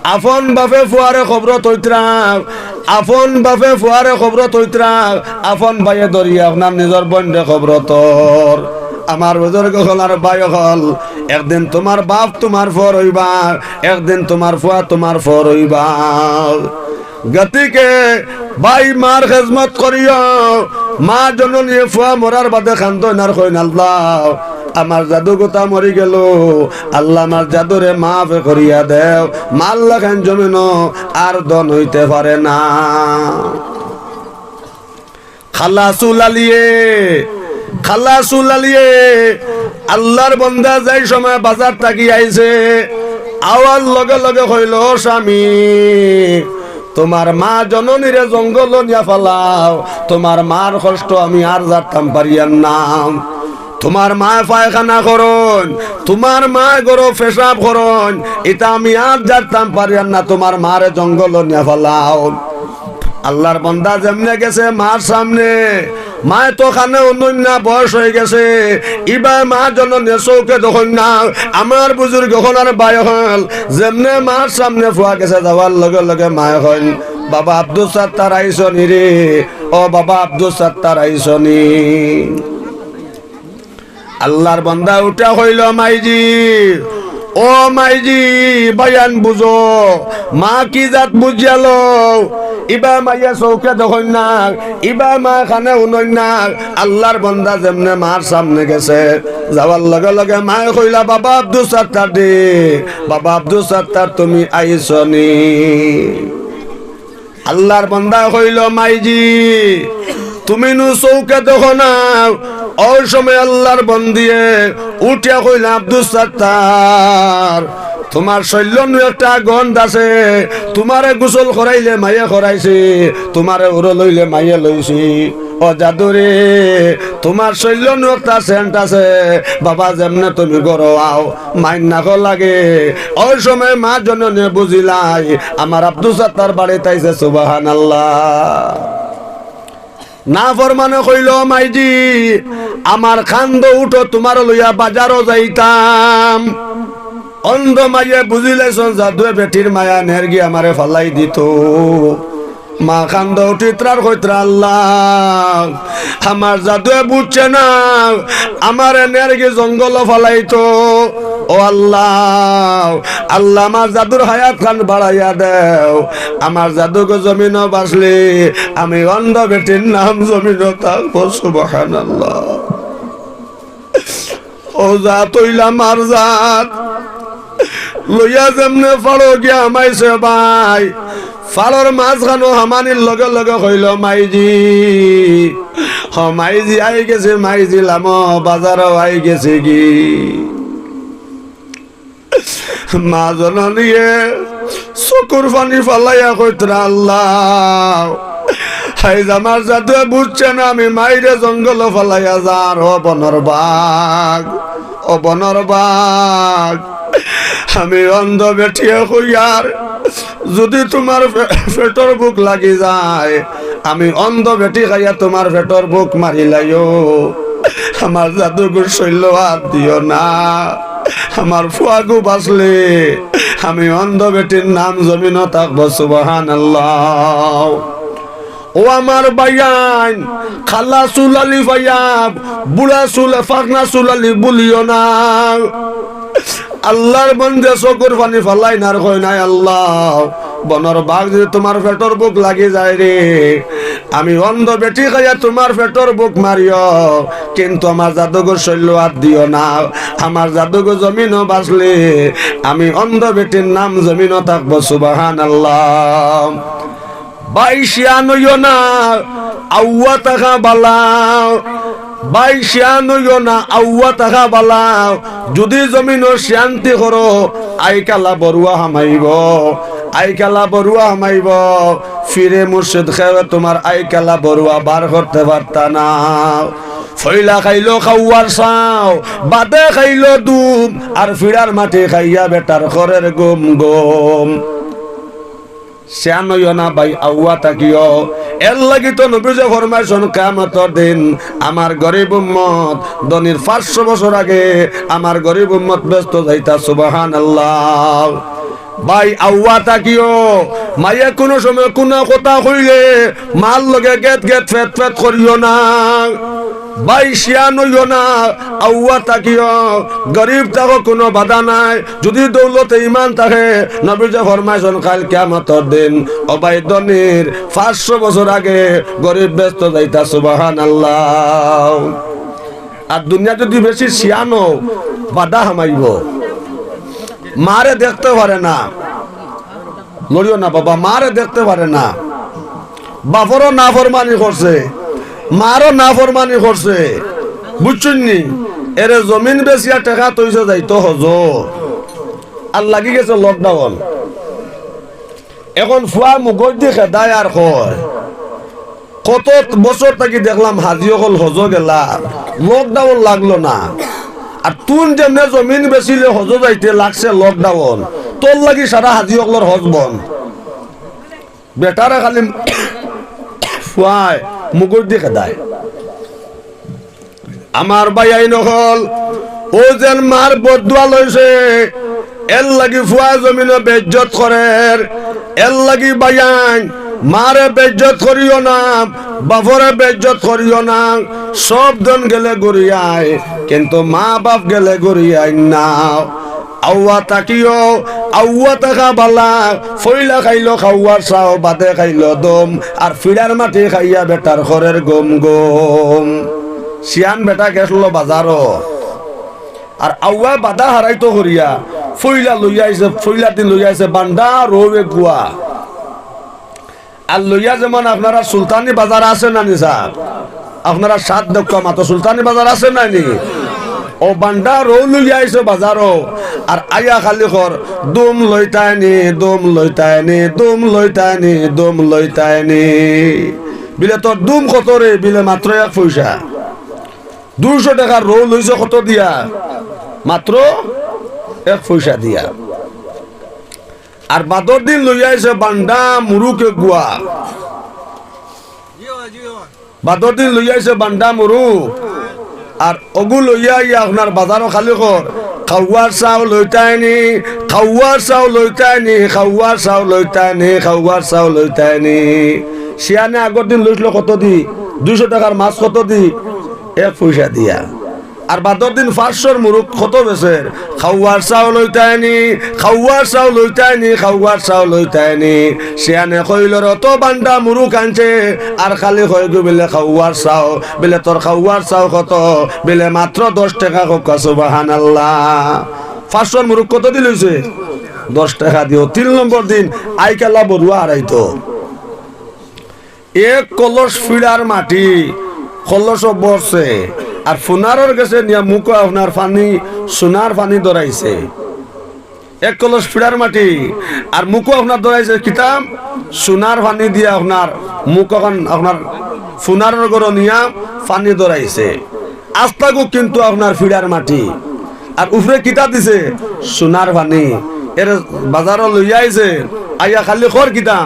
আপন বাপে ফুয়ারে কবরো থইতরা, আপন বাপে ফুয়ারে কবরো থইতরা, আপন ভাইয়ে ধরিয়া আপনার নিজর বইনরে কবরো থর। আমার বুজুর্গ অকল আর ভাই অকল, একদিন তুমার বাপ তুমার পর অইবা, একদিন তুমার ফুয়া তুমার পর অইবা। গতিকে ভাই, মার খেজমত করিও। মা জননীয়ে ফুয়া মরার বাদে কান্দইন আর কইন, "আল্লাহ, আমার জাদু গুতা মরি গেল, আল্লাহ, আমার জাদুরে মাফ করিয়া দেও।" মার লাখান জমিনো আর ধন অইতে পারে না। খালা চুলালিয়ে, খালা চুলালিয়ে, আল্লার বন্দা যাই সময় বাজার থাকি আইছে, আওয়ার লগে লগে কইল, "ও স্বামী, তুমার মা জননীরে জঙ্গলো নিয়া ফালাও, তুমার মার কষ্ট আমি আর জারতাম পারিয়ার না। তুমার মায় পায়খানা করইন, তুমার মায় ঘরো পেশাব করইন, ইতা আমি আর জারতাম পারিয়ার না, তুমার মারে জঙ্গলো নিয়া ফালাও।" আল্লার বন্দা যেমনে গেছে মার সামনে, মায় তো কানে হুনইন না, বয়স অইগেছে। ইবায় মা জননীয়ে চউখে দেখইন না। আমার বুজুর্গ অকল আর ভাই অকল, যেমনে মার সামনে ফুয়া গেছে, যাওয়ার লগে লগে মায় কইন, "বাবা আব্দুস সাত্তার আইছনি রে, ও বাবা আব্দুস সাত্তার আইছনি।" আল্লার বন্দা উঠা কইল, "মাইজি, ও মাইজি, বয়ান বুজো, মা কি জাত বুজিয়া লও।" ইবায় মায়ে চউখে দেখইন না, ইবায় মায় কানে হুনইন না। আল্লার বন্দা যেমনে মার সামনে গেছে, যাওয়ার লগে লগে মায় কইলা, "বাবা আব্দুস সাত্তার রে, বাবা আব্দুস সাত্তার, তুমি আইছনি?" আল্লার বন্দায় কইল, "মাইজি, তুমি নু চউখে দেখো না।" অউ সময় আল্লার বন্দিয়ে উঠিয়া কইলা, "আব্দুস সাত্তার, তুমার শইল্লো নু একটা গন্ধ আছে, তুমারে গোসল করাইলে মায়ে করাইছে, তুমারে উরো লইলে মায়ে লইছে। ও জাদুরে, তুমার শইল্লো নু একটা সেন্ট আছে, বাবা যেমনে তুমি ঘরো আও, মাইর নাকো লাগে।" অউ সময় মা জননীয়ে বুজিলাই, আমার আব্দুস সাত্তার বাড়িত আইছে, সুবহানাল্লাহ। নাফরমানে কইল, "মাইজি, আমার কান্দো উঠো, তুমারে লইয়া বাজারো যাইতাম।" অন্ধ মাইয়ে বুজিলাইছইন, জাদুয়ে বেটির মায়া নেরগি আমারে ফালাই দিতো। মা কান্দো উঠিতরার কইতরা, "আল্লাহ, আমার জাদুয়ে বুজছে না, আমারে নেরগি জঙ্গলো ফালাইতো। ও আল্লাহ, আল্লাহ, আমার জাদুর হায়াত খান বাড়াইয়া দেও, আমার জাদুগো জমিনো বাঁচলে আমি অন্ধ বেটির নাম জমিনো থাকবো।" সুবহানাল্লাহ। অউ জাত অইলা মার জাত। লইয়া যেমনে ফাড়ো গিয়া হামাইছে ভাই, ফাড়োর মাঝখানো হামানির লগে লগে কইল, "মাইজি, হ মাইজি, আইগেছি মাইজি, লামো বাজারো আইগেছিগি।" মা জননীয়ে চকুর পানি ফালাইয়া কইতরা, "আল্লাহ, আইজ আমার জাদুয়ে বুজছে না, আমি মাইরে জঙ্গলো ফালাইয়া যার, ও বনর বাঘ, ও বনর বাঘ, আমি অন্ধ বেটিয়ে কইয়ার, যুদি তুমার পে-, পেটর ভুক লাগি যায়, আমি অন্ধ বেটি খাইয়া তুমার পেটর ভুক মারিলাইও।" আমার জাদুগুর শইল্লো আত দিও না। আমার ফুয়াগু বাঁচলে আমি অন্ধ বেটির নাম জমিনো থাকবো। সুবহানাল্লাহ। ও আমার ভাইয়াইন, কালা চুল আলি পাইয়া, বুড়া চুল, ফাকনা চুল আলি বুলিও না। আল্লার বন্দে চকুর পানি ফালাইন আর কইন, আয় আল্লাহ, বনর বাঘ যদি তুমার পেটর ভুক লাগি যায় রে, আমি অন্ধ বেটি খাইয়া তুমার পেটর ভুক মারিও, কিন্তু আমার জাদুগর শৈল্য আত দিও না। আমার জাদুগর জমিনো বাঁচলে আমি অন্ধ বেটির নাম জমিনো থাকবো। সুবহানাল্লাহ। ভাই শিয়ান অইও না, আউয়া থাকা বালা। ভাই শিয়ান অইও না, আউয়া থাকা বালা। যদি জমিনো শিয়ান্তি করো, আইকালা বরুয়া হামাইবো, আইকালা বরুয়া হামাইবো। ফিরে মুর্শিদ খেয়ে তুমার আইকালা বরুয়া বার করতে পারতা না। ফইলা খাইলো খাওয়ার চাও, বাদে খাইলো দুম, আর ফিড়ার মাটি খাইয়া বেটার ঘরের গুম গুম। শিয়ান অইও না ভাই, আউয়া থাকিও। এর লাগি তো নবীজি ফরমাইছন, কিয়ামতর দিন আমার গরিব উম্মত ধনীর পাঁচশো বছর আগে আমার গরিব উম্মত বেহেস্তো যাইতা। সুবহানাল্লাহ। ভাই, আউয়া থাকিও। মায়ে কুনু সময় কুনু কথা কইলে মার লগে গেত গেত ফেত ফেত করিও না। ভাই, শিয়ান অইও না, আউয়া থাকিও। গরিব থাকো, কুনু বাধা নাই। যদি দৌলতে ইমান থাকে, নবীজি ফরমাইছন, কাইল কিয়ামতর দিন, ও ভাই, ধনীর পাঁচশো বছর আগে গরিব বেহেস্তো যাইতা। সুবহানাল্লাহ। আর দুনিয়া যদি বেশি শিয়ান অও, বাধা হামাইবো। মারে দেখতে পারে না, লড়িও না বাবা, মারে দেখতে পারে না, বাপরও নাফরমানি করছে, মারও নাফরমানি করছে, বুঝছইন নি? এরে জমিন বেচিয়া টেকা থইছে যাইতো হজো, আর লাগি গেছে lockdown। এখন ফুয়া মুখর দি খেদায় আর কয়, কত বছর থাকি দেখলাম হাজি অকল হজো গেলা, lockdown লাগলো না। আর তুন যেমনে জমিন বেচিলে হজো যাইতে লাগছে lockdown, তোর লাগি সারা হাজি অকলর হজ বন্ধ। বেটারে খালি ফুয়ায় মুখর দি খেদায়। আমার ভাইয়াইন অকল, অউ যেন মার বদদোয়া লইছে, এর লাগি ফুয়ায় জমিনো বেইজ্জত করের, এর লাগি ভাইয়াইন, মারে বেইজ্জত করিও না, বাপরে বেইজ্জত করিও না। সব ধন গেলে ঘুরিয়ায়, কিন্তু মা বাপ গেলে ঘুরিয়ায় না। আউয়া থাকিও, আউয়া থাকা বালা। ফইলা খাইলো খাওয়ার চাও, বাদে খাইলো দুম, আর ফিড়ার মাটি খাইয়া বেটার ঘরের গুম গুম। শিয়ান বেটা গেছলো বাজারো, আর আউয়া বাধা হারাইতো করিয়া ফইলা লইয়া আইছে, ফইলা দিন লইয়া আইছে বান্ডা রউ এগুয়া। আর লইয়া যেমন আপনারা সুলতানি বাজার আছে না নি সাব? আপনারা সাত দক্কা মাতো সুলতানি বাজার আছে না নি? অউ বান্ডা রউ লইয়া আইছে বাজারো, আর আইয়া খালি কর, দুম লইতায়নি, দুম লইতায়নি, দুম লইতায়নি, দুম লইতায়নি। বিলে তোর দুম কত রে? বিলে মাত্র এক পয়সা। দুইশো টেকার রউ লইছে কত দিয়া? মাত্র এক পয়সা দিয়া। আর বাদর দিন লইয়া আইছে বান্ডা মুরুক এগুয়া। বাদর দিন লইয়া আইছে বান্ডা মুরুক। আর অগু লইয়া আইয়া আপনার বাজারো খালি কর, খাওয়ার চাও লইতায়নি, খাওয়ার চাও লইতায়নি, খাওয়ার চাও লইতায়নি, খাওয়ার চাও লইতায়নি। শিয়ানে আগর দিন লইছিল কত দি? দুইশো টেকার মাছ কত দি? এক পয়সা দিয়া। আর বাদর দিন পাঁচশোর মুরুক কত বেচের? খাওয়ার চাও লইতায়নি, খাওয়ার চাও লইতায়নি, খাওয়ার চাও লইতায়নি। শিয়ানে কইল, রত বান্ডা মুরুক আনছে, আর খালি কয় গো বিলে খাওয়ার চাও। বিলে তোর খাওয়ার চাও কত? বিলে মাত্র দশ টেকা। কউক্কা সুবহানাল্লাহ। পাঁচশোর মুরুক কত দি লইছে? দশ টেকা দিও। তিন নম্বর দিন আইকালা বরুয়া হারাইতো। এক কলস ফিড়ার মাটি কলসো ভরছে, আর ফুনারর গেছে নিয়া মুখো আপনার পানি, সোনার পানি ধরাইছে। এক কলস ফিড়ার মাটি, আর মুখো আপনার ধরাইছে কিতা? সোনার পানি দিয়া আপনার মুখখান আপনার ফুনারর ঘরো নিয়া পানি ধরাইছে। আস্তাগু কিন্তু আপনার ফিড়ার মাটি, আর উপরে কিতা দিছে? সোনার পানি। এর বাজারো লইয়া আইছে, আইয়া খালি কর কিতা?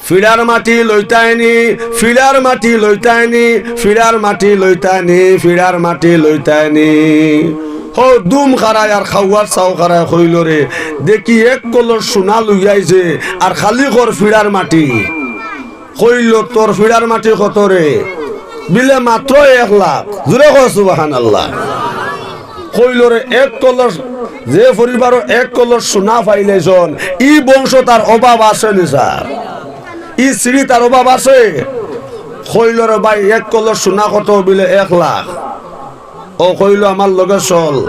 ফিড়ার মাটি লইতায়নি, ফিড়ার মাটি লইতায়নি, ফিড়ার মাটি লইতায়নি, ফিড়ার মাটি লইতায়নি। হউ দুম খাড়ায় আর খাওয়ার চাও খাড়ায় কইলো রে, দেখি এক কলস সোনা লইয়া আইছে আর খালি কর ফিড়ার মাটি। কইলো, "তোর ফিড়ার মাটি কত রে?" বিলে, "মাত্র এক লাখ।" জোরে কও সুবহানাল্লাহ। কইলো রে, "এক কলস, যে পরিবারো এক কলস সোনা পাইলাইছন, ই বংশো তার অভাব আছে নি স্যার? ই সিঁড়ি তার অভাব আছে?" কইলো রে, "ভাই, এক কলস সোনা কত?" বিলে, "এক লাখ।" অউ কইলো, "আমার লগে চল,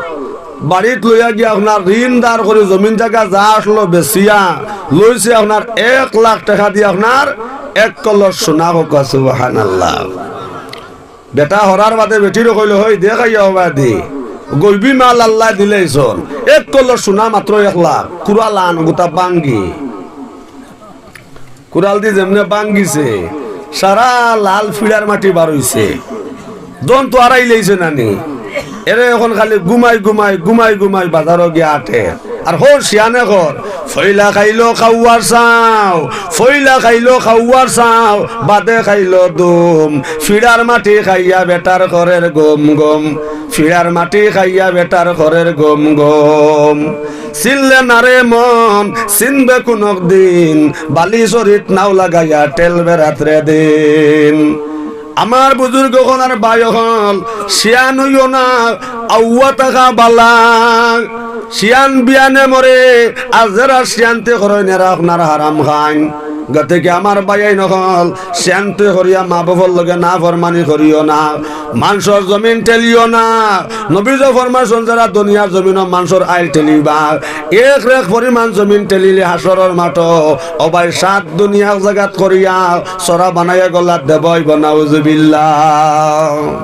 বাড়িত লইয়া গিয়া আপনার ঋণ ধার করি জমিন জাগা যা আছলো বেচিয়া লইছি আপনার এক লাখ টেকা দিয়া আপনার এক কলস সোনা।" কউক্কা সুবহানাল্লাহ। বেটা হরার বাদে বেটিরে কইলো, "হই দেখাইয়া হবা দি, গইবি মাল আল্লায় দিলাইছন, এক কলস সোনা মাত্র এক লাখ, কুড়াল আন গুতা ভাঙ্গি।" কুড়াল দি যেমনে ভাঙ্গিছে, সারা লাল ফিড়ার মাটি বার অইছে। ধন তো আরাইলাইছে নানি। এরে অখন খালি ঘুমাই ঘুমাই, ঘুমাই ঘুমাই বাজারো গিয়া আটে। আর হউ শিয়ানে কর, "ফইলা খাইলো খাওয়ার চাও, ফইলা খাইলো খাওয়ার চাও, বাদে খাইলো দুম। ফিড়ার মাটি খাইয়া বেটার করের গম গম, ফিড়ার মাটি খাইয়া বেটার করের গম গম।" চিনলে না রে মন, চিনবে কুনক দিন, বালি শরীত নাও লাগাইয়া ঠেলবে রাত্রে দিন। আমার বুজুর্গ অকল আর ভাই অকল, শিয়ান অইও না, আউয়া থাকা বালা। শিয়ান বিয়ানে মরে, আর যেরা শিয়ান্তি করইন এরা আপনার হারাম খাইন। গতিকে আমার ভাইয়াইন অকল, শিয়ান্তি করিয়া মা বাপর লগে নাফরমানি করিও না, মানষর জমিন ঠেলিও না। নবীয়ে ফরমাইছন, যেরা দুনিয়ার জমিনো মানষর আইল ঠেলিবা, এক রেখ পরিমাণ জমিন ঠেলিলে হাশরর মাঠো, ও ভাই, সাত দুনিয়া এক জাগাত করিয়া ছড়া বানাইয়া গলাত দেবা অইবো, নাউজুবিল্লাহ।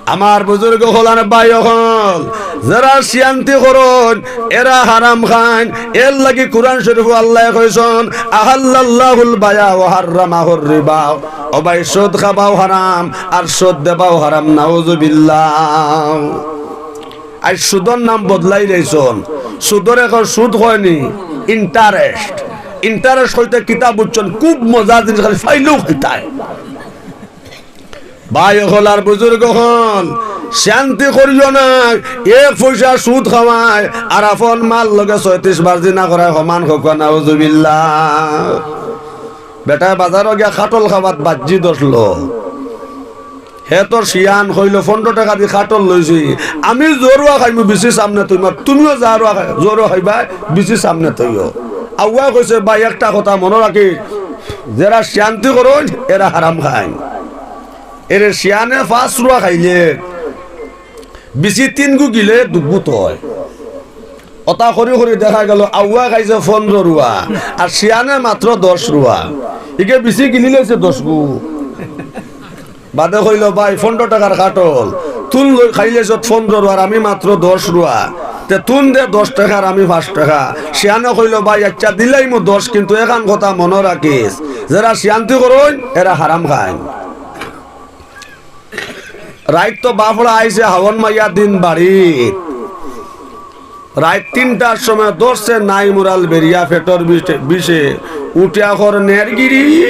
আমার বুজুর্গ অকল আর ভাই অকল, যেরা শিয়ান্তি করইন, এরা হারাম খাইন। এরলাগি কুরআন শরীফো আল্লায় কইছন, "আহাল্লাল্লাহুল বায়া ওয়া হাররামাহুর রিবা।" ও ভাই, সুদ খাবাও হারাম, আর সুদ দেবাও হারাম, নাউজুবিল্লাহ। আইজ সুদর নাম বদলাইলাইছন, সুদরে কয় সুদ কয় নি, interest। Interest কইতে কিতা বুজছন? খুব মজা জিনিস, খালি ফাইলেও কিতায়। ভাই অকল আর বুজুর্গ অকল, শিয়ান্তি করিও না। এক পয়সা সুদ খাওয়ায় আর আপন মার লগে ছয়ত্রিশ বার জিনা করায়, সমান কউক্কা, নাউজুবিল্লাহ। বেটায় বাজারো গিয়া কাঠল খাবাত বাজি ধরলো। হে তো শিয়ান, কইলো, "পনরো টেকা দি কাঠল লইছি, আমি জুরুয়া খাইমু, বিচি সামনে থইমু, তুমিও জুরুয়া খাই-, জুরুয়া খাইবায়, বিচি সামনে থইও।" আউয়ায় কইছে, "ভাই, একটা কথা মনো রাখিস, যেরা শিয়ান্তি করইন, এরা হারাম খাইন।" এরে শিয়ানে পাঁচ রুয়া খাইলে, বিচি তিন গু গিলে দুগুত অয়। অতা করি করি দেখা গেলো আউয়ায় খাইছে পনরো রুয়া, আর শিয়ানে মাত্র দশ রুয়া। ইগে বিচি গিলিলাইছে দশ গু। বাদে কইলো, "ভাই, পনরো টেকার কাঠল, তুন লই-, খাইলাইছত পনরো রুয়া, আর আমি মাত্র দশ রুয়া। তে তুন দে দশ টেকা, আর আমি পাঁচ টেকা।" শিয়ানে কইলো, "ভাই, আইচ্ছা, দিলাইমু দশ, কিন্তু এখান কথা মনো রাখিস, যেরা শিয়ান্তি করইন, এরা হারাম খাইন।" রাইত তো বাফড়া আইছে হাওন মাইয়া দিন বাড়িত। রাইত তিনটার সময় ধরছে নাই মুরাল বেরিয়া পেটর বিষে, বিষে উঠিয়া কর নের গিরি,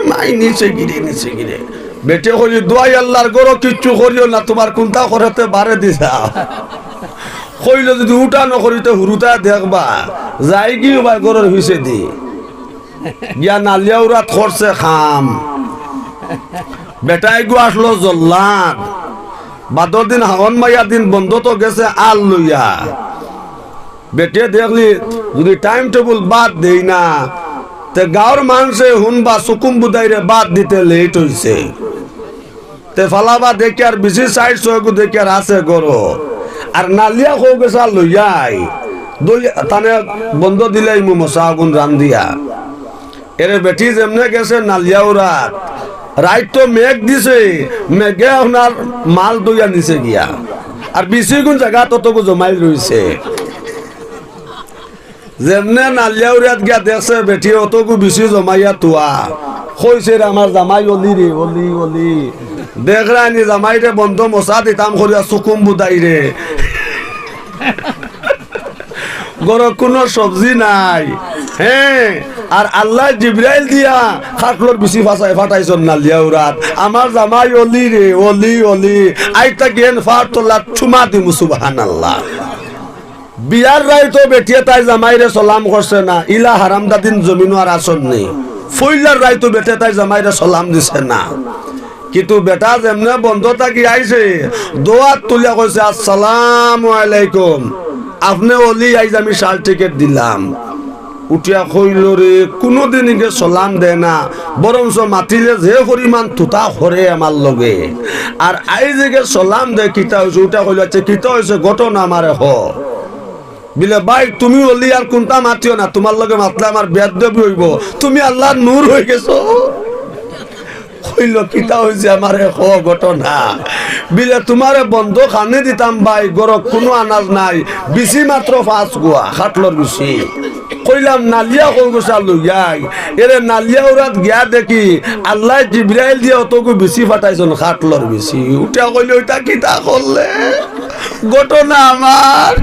মাই নিচে গিরি, নিচে গিরে। বেটিয়ে কইলি, "দোয়াই আল্লার ঘরো কিচ্ছু করিও না, তুমার কুন্তা করেতে বারে দিছা।" কইলো, "যদি উঠা না করিতে হুরুতা দেখবা, যাইগি ভাই ঘরর পিছেদি।" গিয়া নালিয়া উরাত করছে কাম। বেটায় গু আছলো জল্লাদ। বাদর দিন হাওন মাইয়া দিন বন্দো তো গেছে আল লইয়া। বেটিয়ে দেখলি, যদি time table বাদ দেই না, তে গাঁওর মানষে হুনবা সুকুম বুদাইরে বাদ দিতে late অইছে। তে ফালাবা দেখিয়ার বিচি side ছয়গু দেখিয়ার আছে ঘরো। আর নালিয়া কউ গেছা লইয়াই, দই তানে বন্দো দিলাইমু মশা আগুন রান্দিয়া। এরে বেটি যেমনে গেছে নালিয়া উরাত, রাইত তো মেঘ দিছে, মেঘে আপনার মাল দইয়া নিছে গিয়া। আর বিচিগুন জাগাত অতগু জমাইল রইছে। যেমনে নালিয়া উরাত গিয়া দেখছে বেটি অতগু বিচি জমাইয়া তুয়া, কইছে, "রে আমার জামাই অলি রে, অলি, অলি।" দেখরায়নি জামাইরে বন্দো মশা দিতাম করিয়া সুকুম বুদাইরে। ঘরো কুনু সবজি নাই। হে, আর আল্লায় জিব্রাইল দিয়া খাটলর বিচি ফাটাইছইন নালিয়া উরাত। আমার জামাই অলি রে, অলি, অলি। আইজ থাকি এন ফার তলাত চুমা দিমু, সুবহানাল্লাহ। বিয়ার রাইতো বেটিয়ে তাই জামাইরে সালাম করছে না, ইলা হারামজাদিন জমিনো আর আছইন নি। ফইলার রাইতো বেটিয়ে তাই জামাইরে সালাম দিছে না। কিন্তু বেটা যেমনে বন্দো থাকি আইছে, দুআত তুলিয়া কইছে, "আসসালামু আলাইকুম, আপনে অলি, আইজ আমি শাল টিকেট দিলাম।" উঠিয়া কইলো রে, কুনুদিন ইগে সালাম দেয় না, বরঞ্চ মাতিলে যে পরিমাণ তুতা করে আমার লগে। আর আইজ ইগে সালাম দেয়, কিতা অইছে? উঠিয়া কইলো, "আচ্ছা, কিতা অইছে? ঘটনা আমারে ক।" বিলে, "ভাই, তুমি অলি আর কুনতা মাতিও না, তুমার লগে মাতলে আমার বেয়াদবি অইবো, তুমি আল্লার নূর অইগেছো।" কইলো, "কিতা অইছে আমারে ক ঘটনা?" বিলে, "তুমারে বন্দো খানি দিতাম ভাই, ঘরো কুনু আনাজ নাই, বিচি মাত্র পাঁচ গুয়া, খাটলর বিচি। কইলাম, 'নালিয়া কই গেছা লইয়াই?' এরে নালিয়া উরাত গিয়া দেখি, আল্লায় জিব্রাইল দিয়া অতগু বিচি ফাটাইছইন, খাটলর বিচি।" উঠিয়া কইলো, "ইতা কিতা করলে? ঘটনা আমার।"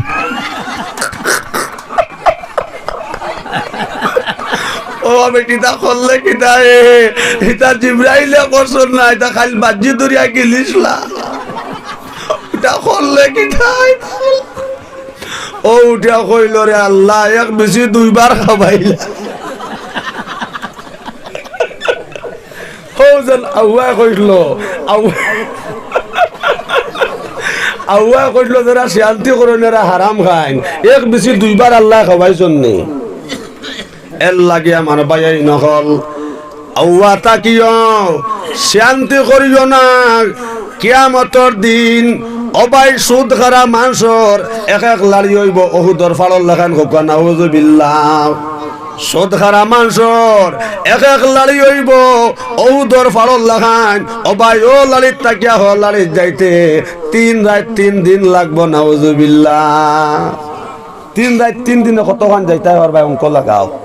ও বেটি, ইতা করলে কিতা এ? ইতা জিব্রাইলে করছইন না, ইতা খালি বাজ্জি ধরিয়া গিলিছলা। ইতা করলে কিতা? ও উঠিয়া কইলো, "রে আল্লাহ, এক বিচি দুইবার খাবাইলা।" হউ যেন আউয়ায় কইলো, আউ-, আউয়ায় কইলো, "যেরা শিয়ান্তি করইন, এরা হারাম খাইন। এক বিচি দুইবার আল্লায় খাবাইছইন নি।" এর লাগি আমার ভাইয়াইন অকল, আউয়া থাকিও, শিয়ান্তি করিও না। কিয়ামতর দিন, ও ভাই, সুদ খারা মানষর এক এক লাড়ি অইবো অহুদর ফাড়র লাখান, কউক্কা নাউজুবিল্লাহ। সুদ খারা মানষর এক এক লাড়ি অইবো অহুদর ফাড়র লাখান। ও ভাই, অউ লাড়িত থাকিয়া হউ লাড়িত যাইতে তিন রাইত তিন দিন লাগবো, নাউজুবিল্লাহ। তিন রাইত তিন দিনে কতখান যাইতায় পারবায়, অঙ্ক লাগাও।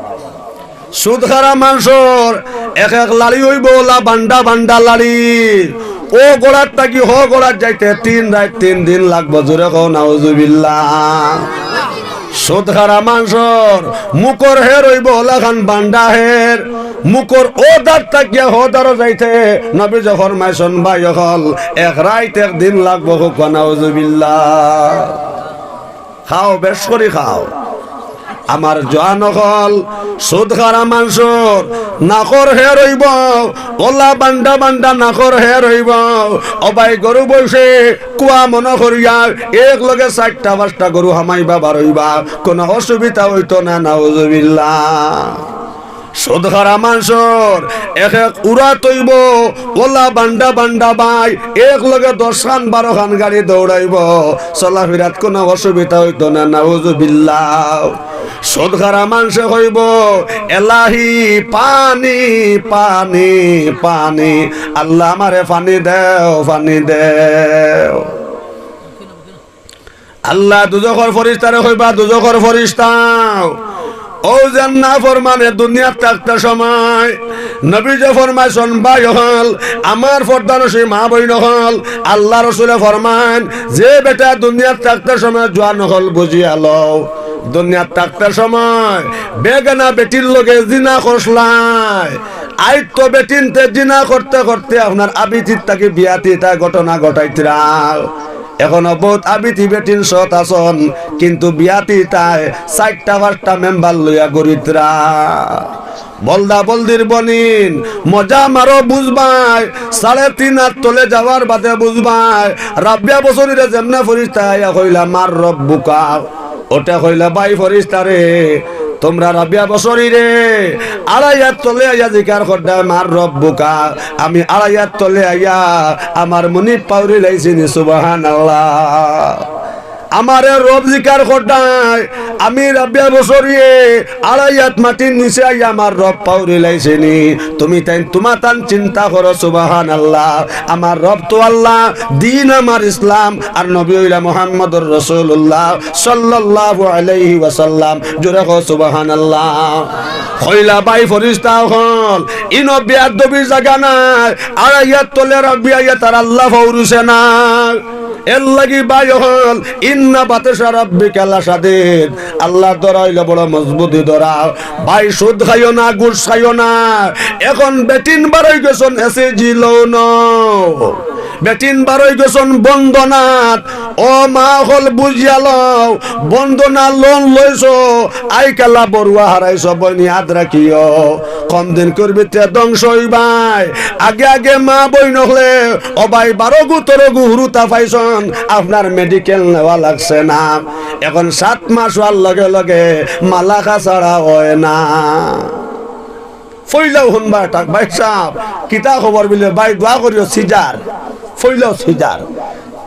সুদ খারা মানষর এক এক লাড়ি অইবো অলা বান্ডা বান্ডা লাড়ি। অউ গড়াত থাকি হউ গড়াত যাইতে তিন রাইত তিন দিন লাগবো। জোরে কও নাউজুবিল্লাহ। সুদ খারা মানষর মুখর হের অইবো অলাখান বান্ডা হের। মুখর অউ দার থাকিয়া হউ দারো যাইতে নবীজি ফরমাইছইন, ভাই অকল, এক রাইত এক দিন লাগবো, কউক্কা নাউজুবিল্লাহ। খাও, বেশ করি খাও। আমার জোয়ান অকল, সুদ খারা মানষর নাকর হের অইবো, অলা বান্ডা বান্ডা নাকর হের অইবো। ও ভাই, গরু বইছে, কুয়া মনো করিয়া এক লগে চাইরটা পাঁচটা গরু হামাইবা বারইবা, কুনু অসুবিধা অইতো না, নাউজুবিল্লাহ। সুদ খারা মানষর এক এক উরাত অইবো, অলা বান্ডা বান্ডা ভাই, এক লগে দশখান বারোখান গাড়ি দৌড়াইবো, চলাফিরাত কুনু অসুবিধা অইতো না, নাউজুবিল্লাহ। সুদ খারা মানষে কইবো, "এলাহি, পানি, পানি, পানি, আল্লাহ আমারে পানি দেও, পানি দেও।" আল্লায় দুজখর ফিরিস্তারে কইবা, দুজখর ফিরিস্তা, অউ যে নাফরমানে দুনিয়াত থাকতে সময় নবীজি ফরমাইছইন, ভাই অকল, আমার পর্দানশীন মা বইন অকল, আল্লার রসুলে ফরমাইন, যে বেটা দুনিয়াত থাকতে সময়, জোয়ান অকল বুঝিয়া লও, দুনিয়াত থাকতে সময় বেগানা বেটির লগে জিনা করছলায়, আইজ তো বেটিন্তে জিনা করতে করতে আপনার আবিতির থাকি বিয়াতি ইতা ঘটনা ঘটাইতরা। এখনো বউত আবিতি বেটিন সৎ আছইন, কিন্তু বিয়াতি ইতায় চাইরটা পাঁচটা মেম্বার লইয়া ঘুরিতরা। বলদা বলদির বইন, মজা মারো বুঝবায়, সাড়ে তিন আত তলে যাওয়ার বাদে বুঝবায়। রাবিয়া বসরিরে যেমনে ফিরিস্তায় আইয়া কইলা, "মার রব্বুকা", অটে কইলা, "ভাই ফিরিস্তারে, তুমরা রাবিয়া বসরিরে আড়াই আত তলে আইয়া জিকার কররায়, মার রব্বুকা।" আমি আড়াই আত তলে আইয়া আমার মুনিব পাউরিলাইছি নি, সুবহানাল্লাহ। আমারে রব জিকার কররায়, আমি রাবিয়া বসরিয়ে আড়াই আত মাটির নিচে আইয়া আমার রব পাউরিলাইছি নি। তুমি তাইন তুমাতান চিন্তা করো, সুবহানাল্লাহ। আমার রব তো আল্লাহ, দিন আমার ইসলাম, আর নবী অইলা মুহাম্মদুর রাসূলুল্লাহ সাল্লাল্লাহু আলাইহি ওয়াসাল্লাম। জোরে কও সুবহানাল্লাহ। কইলা, "ভাই ফিরিস্তা অকল, ইনো বেয়াদবির জাগা নায়, আড়াই আত তলে রাবিয়া আইয়া তার আল্লাহ পাউরিছে না।" এরলাগি ভাই অকল, ইন্না বাতেশা রাব্বিকা লাশাদীদ, আল্লার ধরা অইলো বড় মজবুতি ধরা। ভাই, সুদ খাইও না, ঘুষ খাইও না। এখন বেটিন বারই গেছইন এসএইচজি লোন, বেটিন বারই গেছইন বন্দনাত। ও মা অকল, বুঝিয়া লও, বন্দনা লোন লইছো, আইকালা বড়ুয়া হারাইছো, বইন ইয়াদ রাখিও। কম দিনকুর ভিতরে ধ্বংস অইবায়। আগে আগে মা বইন অকলে, ও ভাই, বারোগু তেরোগু হুরুতা পাইছইন, আপনার মেডিকেল নেওয়া লাগছে না। এখন সাত মাস অওয়ার লগে লগে মালাখা ছাড়া অয় না। ফইলাও হুনবা, ভাইসাব, কিতা খবর? বিলে, ভাই, দোয়া করিও, সিজার। ফইলাও সিজার।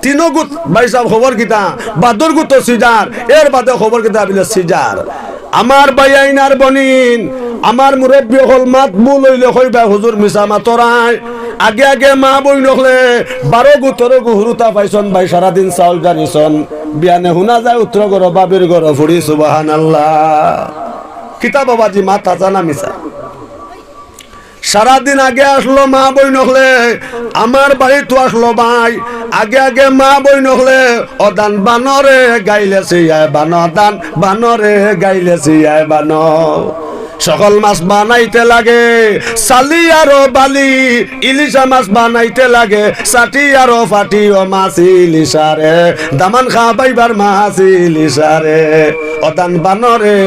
তিনগুত, ভাইসাব, খবর কিতা? বাদরগুত সিজার, এর বাদে খবর কিতা? বিলে, সিজার। আমার ভাইয়াইন আর বইন, আমার মুরব্বি অকল, মাত ভুল অইলে কইবায়, হুজুর মিছা মাতরায়। আগে আগে মা বইন অকলে বারোগু তেরোগু হুরুতা পাইছইন ভাই, সারাদিন চাউল জারিছইন, বিয়ানে হুনা যায় উত্তর ঘরো, ভাবির ঘরো ফুড়ি, সুবহানাল্লাহ। কিতা বাবাজি, মাত হাছা না মিছা? সারাদিন আগে আছলো মা বইন অকলে, আমার বাড়িত আছলো ভাই। আগে আগে মা বইন অকলে, ও ধান বানরে গাইলে সিয়ায় বানো, ধান বানরে গাইলে সিয়ায় বানো। সকল মাছ বানাইতে লাগে চালি আরো বালি, ইলিশা মাছ বানাইতে লাগে চাটি আরো ফাটি, ও মাছ ইলিশারে, দামান খাবাইবার মাছ ইলিশারে। ও ধান বানরে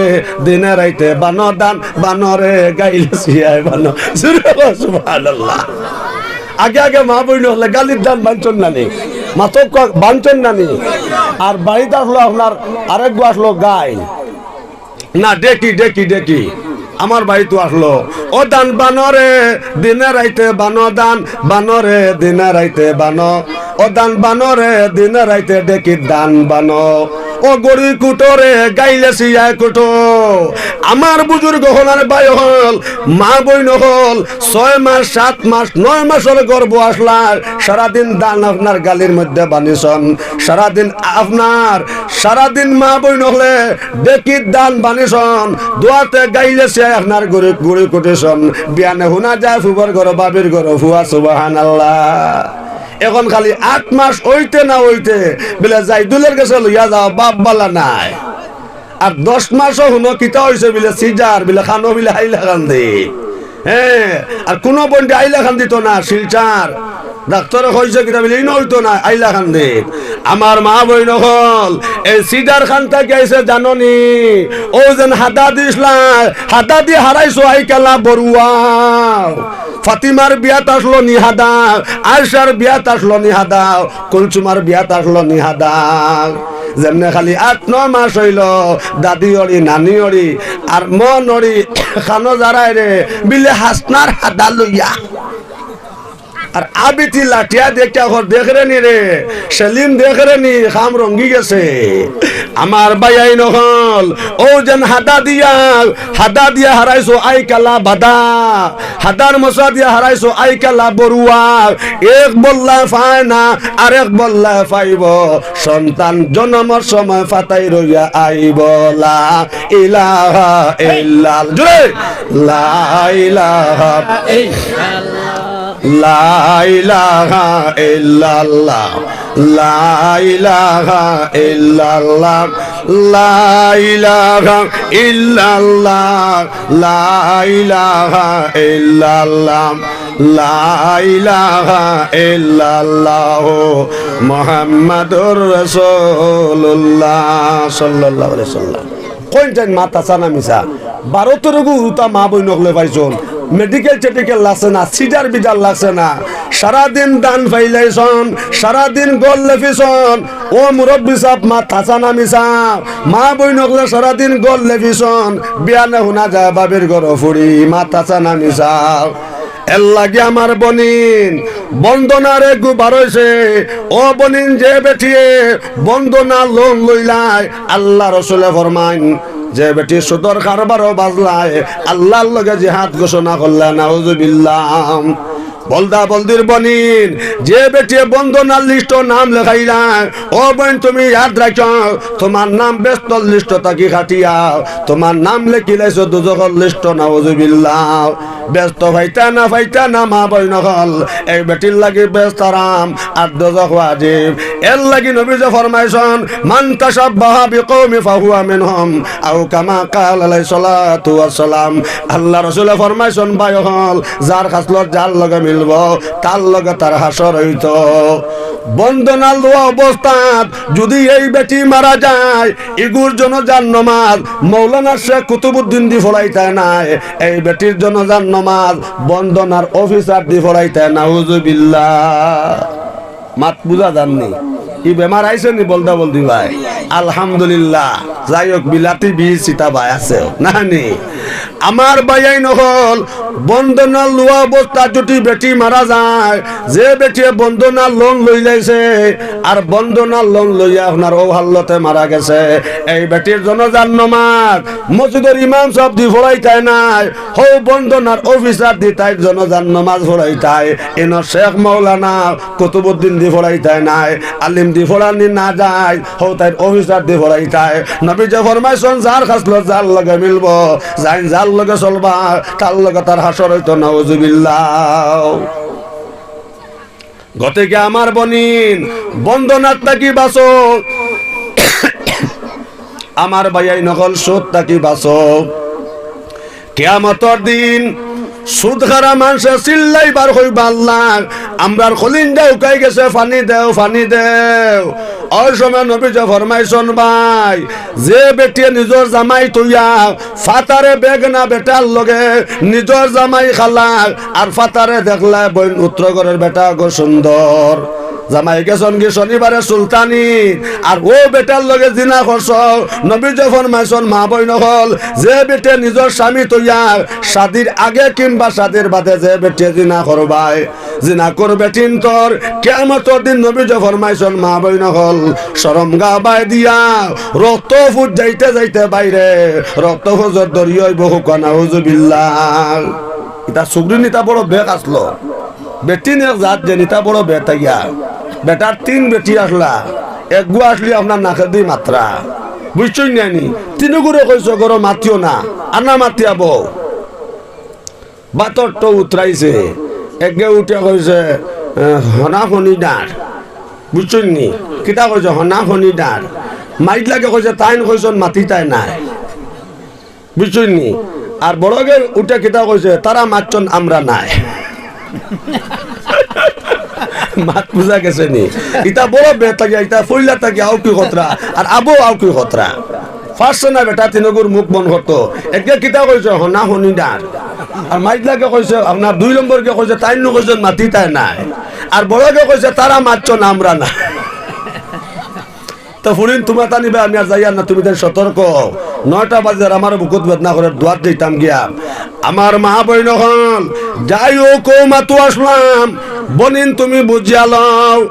দিনে রাইতে বানো, ধান বানরে গাইলে সিয়ায় বানো। জুরে কও সুবহানাল্লাহ। আগে আগে মা বইন অকলে গালির ধান বানছইন না নি? মাতক কও, বানছইন না নি? আর বাড়িত আছলো আপনার আরেকগু আছলো গাইল। না, ডেকি, ডেকি, ডেকি। আমার বাড়িত আছলো, ও ধান বানরে দিনে রাইতে বানো, ধান বানরে দিনে রাইতে বানো। ও ধান বানরে দিনে রাইতে ডেকি ধান বানো। ও গড়ি কুটোরে গাইলে সিয়ায় কুটো। আমার বুজুর্গ অকল আর ভাই অকল, মা বইন অকল, ছয় মাস, সাত মাস, নয় মাসর গর্ভ আছলা, সারাদিন ধান আপনার গালির মধ্যে বানিছইন, সারাদিন আপনার, সারাদিন মা বইন অকলে ডেকির ধান বানিছইন, দোয়াতে গাইলে সিয়ায় আপনার গড়ি, গড়ি কুটিছইন, বিয়ানে হুনা যায় ফুবর ঘরো, ভাবির ঘরো ফুয়া, সুবহানাল্লাহ। এখন খালি আট মাস অইতে না অইতে বিলে জাইদুলর গেছে লইয়া যাও, বাপ বালা নাই। আর দশ মাসও হুনো কিতা অইছে বিলে সিজার, বিলে খানো বিলে হাইলাকান্দি। হ্যাঁ, আর কুনু বইনরে হাইলাকান্দি তো না, শিলচর। ডাক্তরে কইছে কিতা বিলে ইনো অইতো না, হাইলাকান্দি। আমার মা বইন অকল, এই সিজার খান থাকি আইছে জানো নি? অউ যেন হাদা দিছলা, হাদা দি হারাইছো আইকালা বড়ুয়া। ফাতিমার বিয়াত আছলো নি হাদা, আয়েশার বিয়াত আছলো নি হাদা, কুলসুমার বিয়াত আছলো নি হাদা। যেমনে খালি আট নয় মাস অইলো, দাদি অরি, নানি অরি, আর মন অরি, খানো জারায় রে, বিলে হাসনার হাদা লইয়া। আর আবিতি লাঠিয়া দেখিয়া কর, দেখরে নি রে, সেলিম দেখরে নি, খাম রঙ্গি গেছে। আমার ভাইয়াইন অকল, অউ যেন হাদা দিয়া, হাদা দিয়া হারাইছো আইকালা বাদা, হাদার মশা দিয়া হারাইছো আইকালা বড়ুয়া। এক বল্লায় পায় না, আরেক বল্লায় পাইবো। সন্তান জনমর সময় ফাতাই রইয়া আইবো। লা ইলাহা ইল্লাল-, জুরে। লা ইলাহা, লা ইলাহা ইল্লাল্লাহ। লা ইলাহা ইল্লাল্লাহ, লা ইলাহা ইল্লাল্লাহ, লা ইলাহা ইল্লাল্লাহ, লা ইলাহা ইল্লাল্লাহ, মুহাম্মাদুর রাসূলুল্লাহ সাল্লাল্লাহু আলাইহি ওয়াসাল্লাম। কইন চাইন মাত হাছা না মিছা? বারো তেরোগু হুরুতা মা বইন অকলে পাইছইন, মেডিকেল টেডিকেল লাগছে না, সিজার বিজার লাগছে না, সারাদিন ধান ফাইলাইছইন, সারাদিন ঘর লেপিছইন। ও মুরব্বি সাব, মাত হাছা না মিছা? মা বইন অকলে সারাদিন ঘর লেপিছইন, বিয়ানে হুনা যায় ভাবির ঘরো ফুড়ি, মাত হাছা না মিছা? এরলাগি আমার বইন, বন্দনার এগু বার অইছে। ও বইন, যে বেটিয়ে বন্দনা লোন লইলায়, আল্লার রসুলে ফরমাইন, যে বেটি সুদর কারবারো বাজলায়, আল্লার লগে জিহাদ ঘোষণা করলায়, নাউজুবিল্লাহ। বলদা বলদির বইন, যে বেটিয়ে বন্দনার লিস্টো নাম লেখাইলা, ও বইন, তুমি ইয়াদ রাখো, তুমার নাম বেহেস্তর লিস্টো থাকি কাটিয়া তুমার নাম লেখিলাইছে দুজখর লিস্টো, নাউজুবিল্লাহ। বেহেস্ত পাইতা না পাইতা না, মা বইন অকল, এই বেটির লাগি বেহেস্ত হারাম আর দুজখ ওয়াজিব। এরলাগি নবীজি ফরমাইছইন, "মান তাশাব্বাহা বিকাওমিন ফাহুয়া মিনহুম", আও কামা ক্বালা আলাইহিস সালাতু ওয়াস সালাম। আল্লার রসুলে ফরমাইছইন, ভাই অকল, যার খাসলত যার লগে মিলবো, তার লগে তার হাশর অইতো। বন্দনার লওয়া অবস্থাত যুদি এই বেটি মারা যায়, ইগুর জানাজার নমাজ মৌলানা শেখ কুতুবুদ্দিন দি পড়াইতা নায়, এই বেটির জানাজার নমাজ বন্দনার অফিসার দি পড়াইতা, নাউজুবিল্লাহ। মাত বুঝা যার নি? ই বেমার আইছে নি বলদা বলদি ভাই? আলহামদুলিল্লাহ। যাই হোক, বিলাতি বিষ ইতা ভাই আছে না নি? আমার ভাইয়াইন অকল, বন্দনার লওয়া অবস্থাত যুদি বেটি মারা যায়, যে বেটিয়ে বন্দনার লোন লইলাইছে, আর বন্দনার লোন লইয়া আপনার অউ হালতে মারা গেছে, এই বেটির জানাজার নমাজ মসজিদর ইমাম সাব দি পড়াইতা নায়, হউ বন্দনার অফিসার দি তাইর জানাজার নমাজ পড়াইতা। ইনো শেখ মৌলানা কুতুবুদ্দিন দি পড়াইতা নায়, আলিম দি পড়ানি না যায়, হউ তাইর অফিসার দি পড়াইতা। নবীজি ফরমাইছইন, যার খাসলত যার লগে মিলবো, যাইন যার লগে চলবা, তার লগে তার হাশর অইতো, নাউজুবিল্লাহ। গতিকে আমার বইন, বন্দনার থাকি বাঁচো। আমার ভাইয়াইন অকল, সুদ থাকি বাঁচো। কিয়ামতর দিন সুদ খারা মানষে চিল্লাইবা আর কইবা, "আল্লাহ, আমরার কলিজা হুকাই গেছে, পানি দেও, পানি দেও।" অউ সময় নবীজি ফরমাইছইন, ভাই, যে বেটিয়ে নিজর জামাই থইয়া ফাতারে বেগনা বেটার লগে নিজর জামাই খালার, আর ফাতারে দেখলায় বইন উত্তর ঘরর বেটা গো সুন্দর, জামাই গেছইন গি শনিবারে সুলতানি, আর অউ বেটার লগে জিনা করছো। নবীজি ফরমাইছইন, মা বইন অকল, যে বেটিয়ে নিজর স্বামী থইয়া শাদির আগে কিংবা শাদির বাদে যে বেটিয়ে জিনা করবায়, জিনাকুর বেটিন্তর কিয়ামতর দিন নবীজি ফরমাইছইন, মা বইন অকল, শরম গাবায় দিয়া রক্ত ফুজ যাইতে যাইতে বাইরে, রক্ত ফুজর দরিয়া অইবো, কউক্কা নাউজুবিল্লাহ। ইতা সুগরিন ইতা বড় বেক আছলো। বেটিন এক জাত যেন, ইতা বড় বেতাইয়া। বেটার তিন বেটি আছলা, এগুয়া আছলি আপনার নাকেদি মাতরা। বুঝছইন নি? তিনগুরে কইছে, "ঘরো মাতিও না, আর না মাতিয়া বও।" বাতর তো উতরাইছে, এগে উঠে কইছে, "এ, হনা হনি ডার।" বুঝছইন নি? কিতা কইছে? হনা হনি ডার। মাইর লগে কইছে, "তাইন কইছইন মাতিতায় নায়।" বুঝছইন নি? আর বড়গে উঠে কিতা কইছে? "তারা মাতছইন, আমরা নায়।" মাত বুঝা গেছে নি? ইতা বড় বেতাইয়া, ইতা ফইলা থাকি আউকি খতরা, আর আবো আউকি খতরা। পারছে না বেটা তিনগুর মুখ বন্ধ করতো। এগে কিতা কইছে? হনা হনি ডার। আর মাইর লগে কইছে, আপনার দুই নম্বরগে কইছে, "তাইন নু কইছইন মাতিতায় নায়।" আর বড়গে কইছে, "তারা মাতছইন, আমরা নায়।" তো ফুরিন তুমাতানি বা আমি আর যাইয়ার না, তুমি তাইন সতর্ক। নয়টা বাজে আর আমার বুকুত বেদনা করের, দুয়াত যাইতাম গিয়া। আমার মা বইন অকল, যাই অউক, অউ মাতো আছলাম, বইন তুমি বুঝিয়া লও,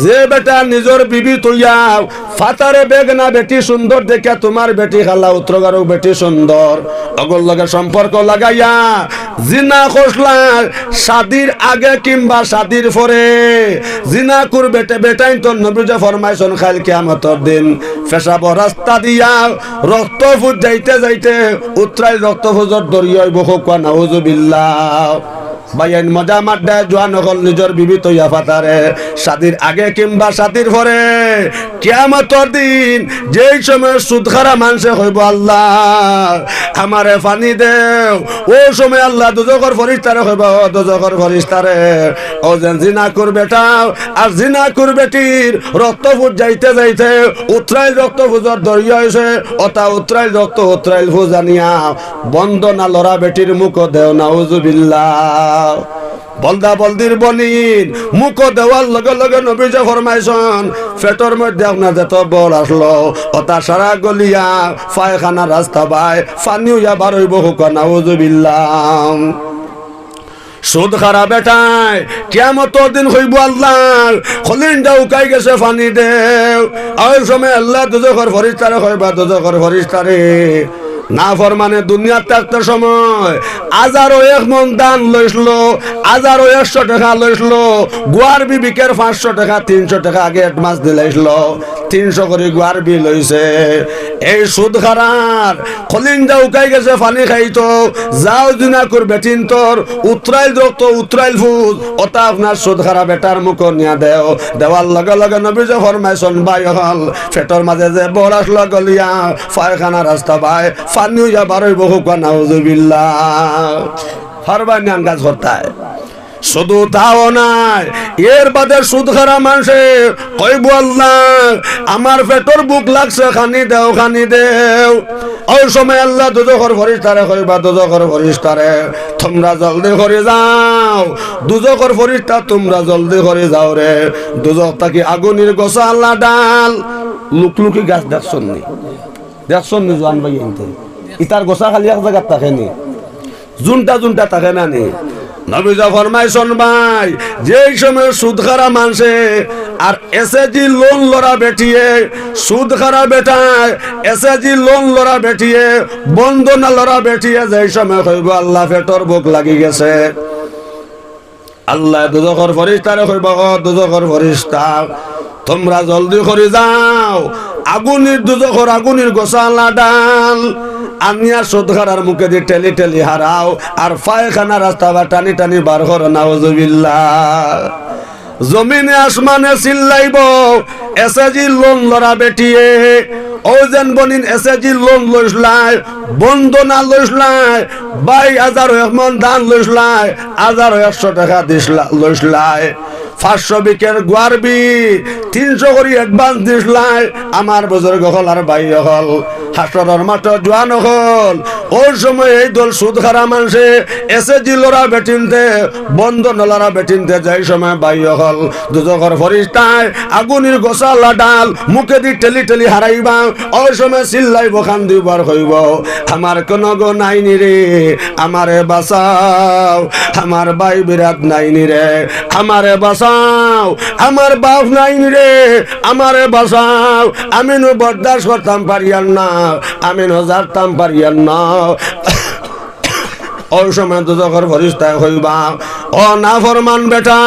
যে বেটা নিজর বিবি থইয়া ফাতারে বেগনা বেটি সুন্দর দেখিয়া তুমার বেটি খালা উত্তর ঘরর বেটি সুন্দর, অগুর লগে সম্পর্ক লাগাইয়া জিনা করছলা, শাদির আগে কিংবা শাদির পরে, জিনাকুর বেটে বেটাইন্তর নবীজি ফরমাইছইন, কাইল কিয়ামতর দিন পেশাবর রাস্তা দিয়া রক্ত ফুজ যাইতে যাইতে উতরাইল রক্ত ফুজর দরিয়া অইবো, কউক্কা নাউজুবিল্লাহ। ভাইয়াইন, মজা মাড্ডায় জোয়ান অকল নিজর বিবি থইয়া ফাতারে, শাদির আগে কিংবা শাদির পরে, কিয়ামতর দিন যেই সময় সুদ খারা মানষে কইবো, "আল্লাহ, আমারে পানি দেও", অউ সময় আল্লায় দুজখর ফিরিস্তারে কইবা, "ও দুজখর ফিরিস্তারে, অউ যেন জিনাকুর বেটা আর জিনাকুর বেটির রক্ত ফুজ যাইতে যাইতে উতরাইল রক্ত ফুজর দরিয়া অইছে, অতা উতরাইল রক্ত উতরাইল ফুজ আনিয়া বন্দনা লড়া বেটির মুখো দেও, নাউজুবিল্লাহ।" বলদা বলদির বইন, মুখো দেওয়ার লগে লগে নবীজি ফরমাইছইন, পেটর মধ্যে আপনার যত বল আছলো, অতা সারা গলিয়া পায়খানার রাস্তা বায় পানি অইয়া বার অইবো, কউক্কা নাউজুবিল্লাহ। সুদ খারা বেটায় কিয়ামতর দিন কইবো, "আল্লাহ, কলিজা হুকাই গেছে, পানি দেও।" অউ সময় আল্লায় দুজখর ফিরিস্তারে কইবা, "দুজখর ফিরিস্তারে, নাফরমানে দুনিয়াত থাকতে সময় হাজারো এক মন ধান লইছিল, হাজারো একশো টেকা লইছিল, গুয়ার বিবিকের পাঁচশো টেকা, তিনশো টেকা আগে advance দিলাইছিল, তিনশো করি গুয়ার বি লইছে। এই সুদ খারার কলিঞ্জা উকাই গেছে পানি খাইতো, যাও জিনাকুর বেটিন্তর, উতরাইল রক্ত, উতরাইল ফুজ, ওটা আপনার সুদ খারা বেটার মুখো নিয়া দেও। দেওয়ার লগে লগে নবীজি ফরমাইছন, ভাই অকল, পেটর মাঝে যে বড় আসলো গলিয়া, পায়খানা রাস্তা বায়, পানি অইয়া বার অইবো, কউক্কা নাউজুবিল্লাহ। পারবায় নি আন্দাজ করতায়? শুধু তাও নায়, এর বাদে সুদ খারা মানষে কইবো, আল্লাহ, আমার পেটর ভুক লাগছে, খানি দেও, খানি দেও। ওই সময় আল্লাহ দুজখর ফিরিস্তারে কইবা, দুজখর ফিরিস্তারে, তুমরা জলদি করি যাও। দুজখর ফিরিস্তা, তুমরা জলদি করি যাও রে। দুজখ থাকি আগুনির গোছালা ডাল, লুকলুকি গাছ দেখছন নি? দেখছন নি জোয়ান ভাই ইনতে? ইতার গোছা খালি এক জাগাত থাকে নি, জুনটা জুনটা থাকে না নি? নবীজি ফরমাইছন ভাই, যেই সময় সুদ খারা মানষে আর এসএজি লোন লরা বেটিয়ে, সুদ খারা বেটায়, এসএজি লোন লরা বেটিয়ে, বন্দনা লরা বেটিয়ে, যেই সময় কইবো, আল্লাহ, পেটর ভুক লাগি গেছে, আল্লাহ দুজখর ফিরিস্তারে কইবা, ও দুজখর ফিরিস্তা, তুমরা জলদি করি যাও, আগুনির দুজখর আগুনির গোছালা ডাল আনিয়া সুদ খারার মুখেদি ঠেলি ঠেলি হারাও, আর পায়খানা রাস্তা বায় টানি টানি বার করো, নাউজুবিল্লাহ। জমিনে আসমানে চিল্লাইবো, এসএজি লোন লরা বেটিয়ে, ও যেন বনিন এসএজি লোন লইছলায়, বন্দনা লইছলায়, ভাই হাজারো এক মন ধান লইছলায়, হাজারো একশো টেকা দিছলা-, লইছলায়, পাঁচশো বিকের গুয়ার বি, তিনশো করি advance দিছলায়, আমার বুজুর্গ অকল আর ভাই অকল, হাশরর মাঠো জোয়ান অকল, ওই সময় এই দল সুদ খারা মানষে এসএজি লরা বেটিন্তে, বন্দনা লরা বেটিন্তে, যেই সময় ভাই অকল দুজখর ফিরিস্তায় আগুনির গোছালা ডাল মুখেদি ঠেলি ঠেলি হারাইবা, ওই সময় চিল্লাইবো, কান্দিবো আর কইবো, আমার কোনো গো নাই নি রে, আমারে বাঁচাও, আমার ভাই বিরাট নাই নি রে, আমারে বাঁচাও, আমার বাপ নাই নি রে, আমারে বাঁচাও, আমি নু বরদাস্ত করতাম পারিয়ার না, আমি নু জারতাম পারিয়ার না। ওই সময় দুজখর ফিরিস্তায় কইবা, ও নাফরমান বেটা,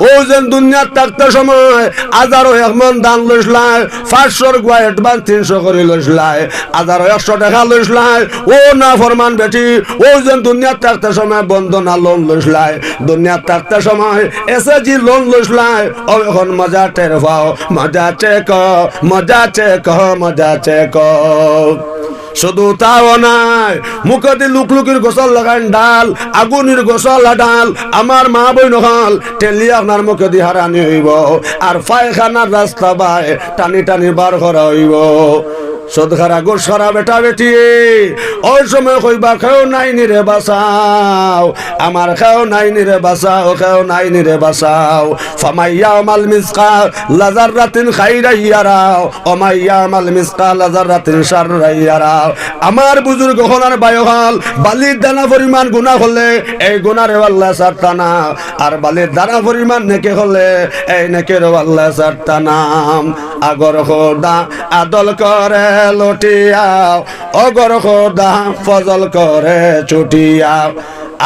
ও যেন দুনিয়াত থাকতে সময় হাজারো এক মন ধান লইছলায়, পাঁচশোর গুয়া advance তিনশো করি লইছলায়, হাজারো একশো টেকা লইছলায়, ও নাফরমান বেটি, ও যেন দুনিয়াত থাকতে সময় বন্দনা লোন লইছলায়, দুনিয়াত থাকতে সময় এসএজি লোন লইছলায়, ও এখন মজা টের পাও, মজা চেকো, মজা চেকো, মজা চেকো। শুধু তাও নায়, মুখেদি লুকলুকির গোছালা লাগাইন ডাল, আগুনির গোছালা ডাল, আমার মা বইন অকল, ঠেলি আপনার মুখেদি হারানি অইবো। আর পায়খানার রাস্তা বায় টানি টানি বার করা অইবো। সুদ খারা ঘুষ খারা বেটা বেটি, ওই সময় কইবা, কেউ নাই নি রে বাঁচাও, আমার কেউ নাই নি রে বাঁচাও, কেউ নাই নি রে বাঁচাও। ফামান ইয়ামাল মিসকালা যাররাতিন খাইরান ইয়ারাহ, ওয়া মান ইয়ামাল মিসকালা যাররাতিন শাররান ইয়ারাহ। আমার বুজুর্গ অকল আর ভাই অকল, বালির দানা পরিমাণ গুনা করলে এই গুনারেও আল্লায় ছাড়তা না, আর বালির দানা পরিমাণ নেকি করলে এই নেকিরেও আল্লায় ছাড়তা না। আগর খোদা আদল করে লুটিয়া, অগর খোদা ফজল করে ছুটিয়া।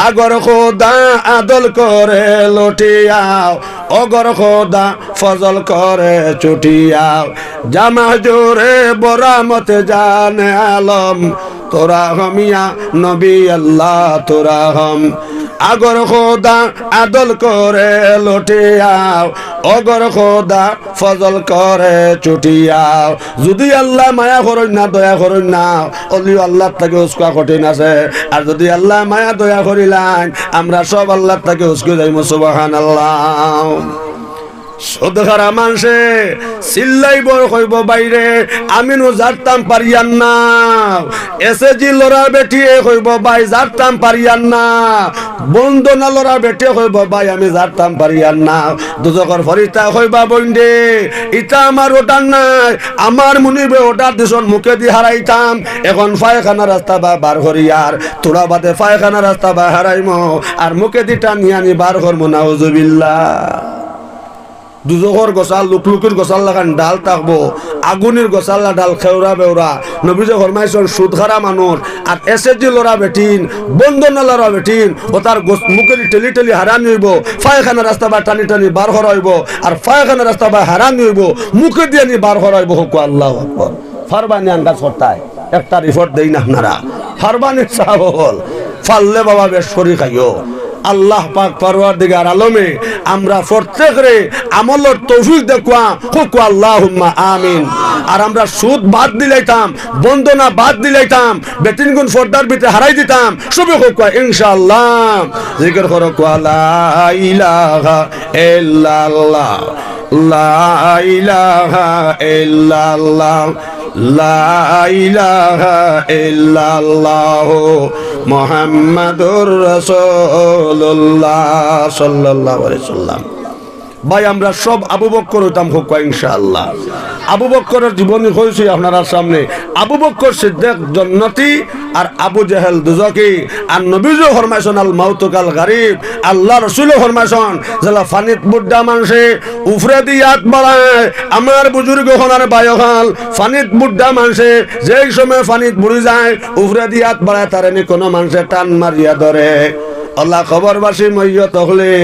আগর খোদা আদল করে লুটিয়া, অগর খোদা ফজল করে ছুটিয়া। জামা জোরে বরামত জানে আলম, তোরা হমিয়া নবী আল্লাহ তোরা হম। আগর খোদা আদল করে লুটিয়া, অগর খোদা ফজল করে ছুটিয়া। যদি আল্লায় মায়া করইন না, দয়া করইন না, অলিও আল্লার থাকি উস্কা কঠিন আছে। আর যদি আল্লায় মায়া দয়া করিলাইন, আমরা সব আল্লার থাকি উস্কি যাইমু। সুবহানাল্লাহ। সুদ খারা মানষে চিল্লাইবো, কইবো, ভাইরে, আমি নু জারতাম পারিয়ার না। এসএজি লড়া বেটিয়ে কইবো, ভাই, জারতাম পারিয়ার না। বন্দনা লড়া বেটিয়ে কইবো, ভাই, আমি জারতাম পারিয়ার না। দুজখর ফিরিস্তায় কইবা, বইন রে, ইতা আমার order নায়, আমার মুনিবে order দিছন মুখেদি হারাইতাম। এখন পায়খানা রাস্তা বায় বার করিয়ার, থুড়া বাদে পায়খানা রাস্তা বায় হারাইমু, আর মুখেদি টানিয়া আনি বার করমু, নাউজুবিল্লাহ। দুজখর গছার, লুকলুকির গছার লাখান ডাল থাকবো, আগুনির গছার লা ডাল খেউরা বেউরা। নবীজি ফরমাইছইন, সুদ খারা মানুষ, আর এসএসজি লড়া বেটিন, বন্দনা লড়া বেটিন, অতার গছ-, মুখেদি ঠেলি ঠেলি হারানি অইবো, পায়খানা রাস্তা বায় টানি টানি বার করা অইবো, আর পায়খানা রাস্তা বায় হারানি অইবো, মুখেদি আনি বার করা অইবো। কউক্কা আল্লাহু আকবার। পারবানি আন্দাজ করতায়, একটা রিপোর্ট দেইন আপনারা। পারবানি সাব অকল, পারলে বাবা বেশ করি খাইও। আল্লাহ পাক পরওয়ারদিগার আলমে আমরা প্রত্যেকরে আমলর তৌফিক দেউক্কা, কউক্কা আল্লাহুম্মা আমিন। আর আমরা সুদ বাদ দিলাইতাম, বন্দনা বাদ দিলাইতাম, বেটিনগুন পর্দার ভিতরে হারাই দিতাম, সবে কউক্কা ইনশাআল্লাহ। জিকির করো, কউক্কা লা ইলাহা ইল্লাল্লাহ, লা ইলাহা ইল্লাল্লাহ, লা ইলাহা ইল্লাল্লাহ, মুহাম্মাদুর রাসূলুল্লাহ সাল্লাল্লাহু আলাইহি ওয়াসাল্লাম। ভাই, আমরা সব আবু বক্কর অইতাম, কউক্কা ইনশাআল্লাহ। আবু বক্করর জীবনী কইছি আপনারার সামনে। আবু বক্কর সিদ্দিক জন্নতি, আর আবু জেহেল দুজখি। আর নবীজি ফরমাইছইন, আল মাউতু কাল গারিক। আল্লার রসুলে ফরমাইছইন, যেলা পানিত বুড্ডা মানষে উপরেদি আত বাড়ায়, আমার বুজুর্গ অকল আর ভাই অকল, পানিত বুড্ডা মানষে যেই সময় পানিত বুড়ি যায়, উপরেদি আত বাড়ায়, তারে নি কুনু মানষে টান মারিয়া ধরে। অলা কবরবাসী মইয়ত অকলে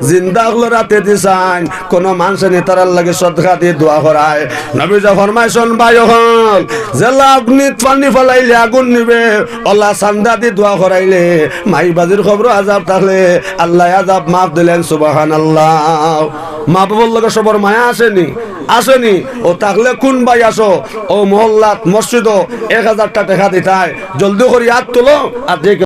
জিন্দা অকলর আতেদি চাইন, কুনু মানষে নি তারার লাগি সদকা দি দোয়া করায়। নবীজি ফরমাইছইন, ভাই অকল, যেলা অগ্নিত পানি ফালাইলে আগুন নিবে, অলা চান্দা দি দোয়া করাইলে মাই বাজির কবরো আজাব থাকলে আল্লায় আজাব মাফ দিলাইন। সুবহানাল্লাহ। মা বাবার লগে সবর মায়া আছে নি? আছে নি? অউ থাকলে কুন ভাই আছো, অউ মহল্লাত, মসজিদো এক হাজারটা টেকা দিতায়, জলদি করি আত তুলো। আর যে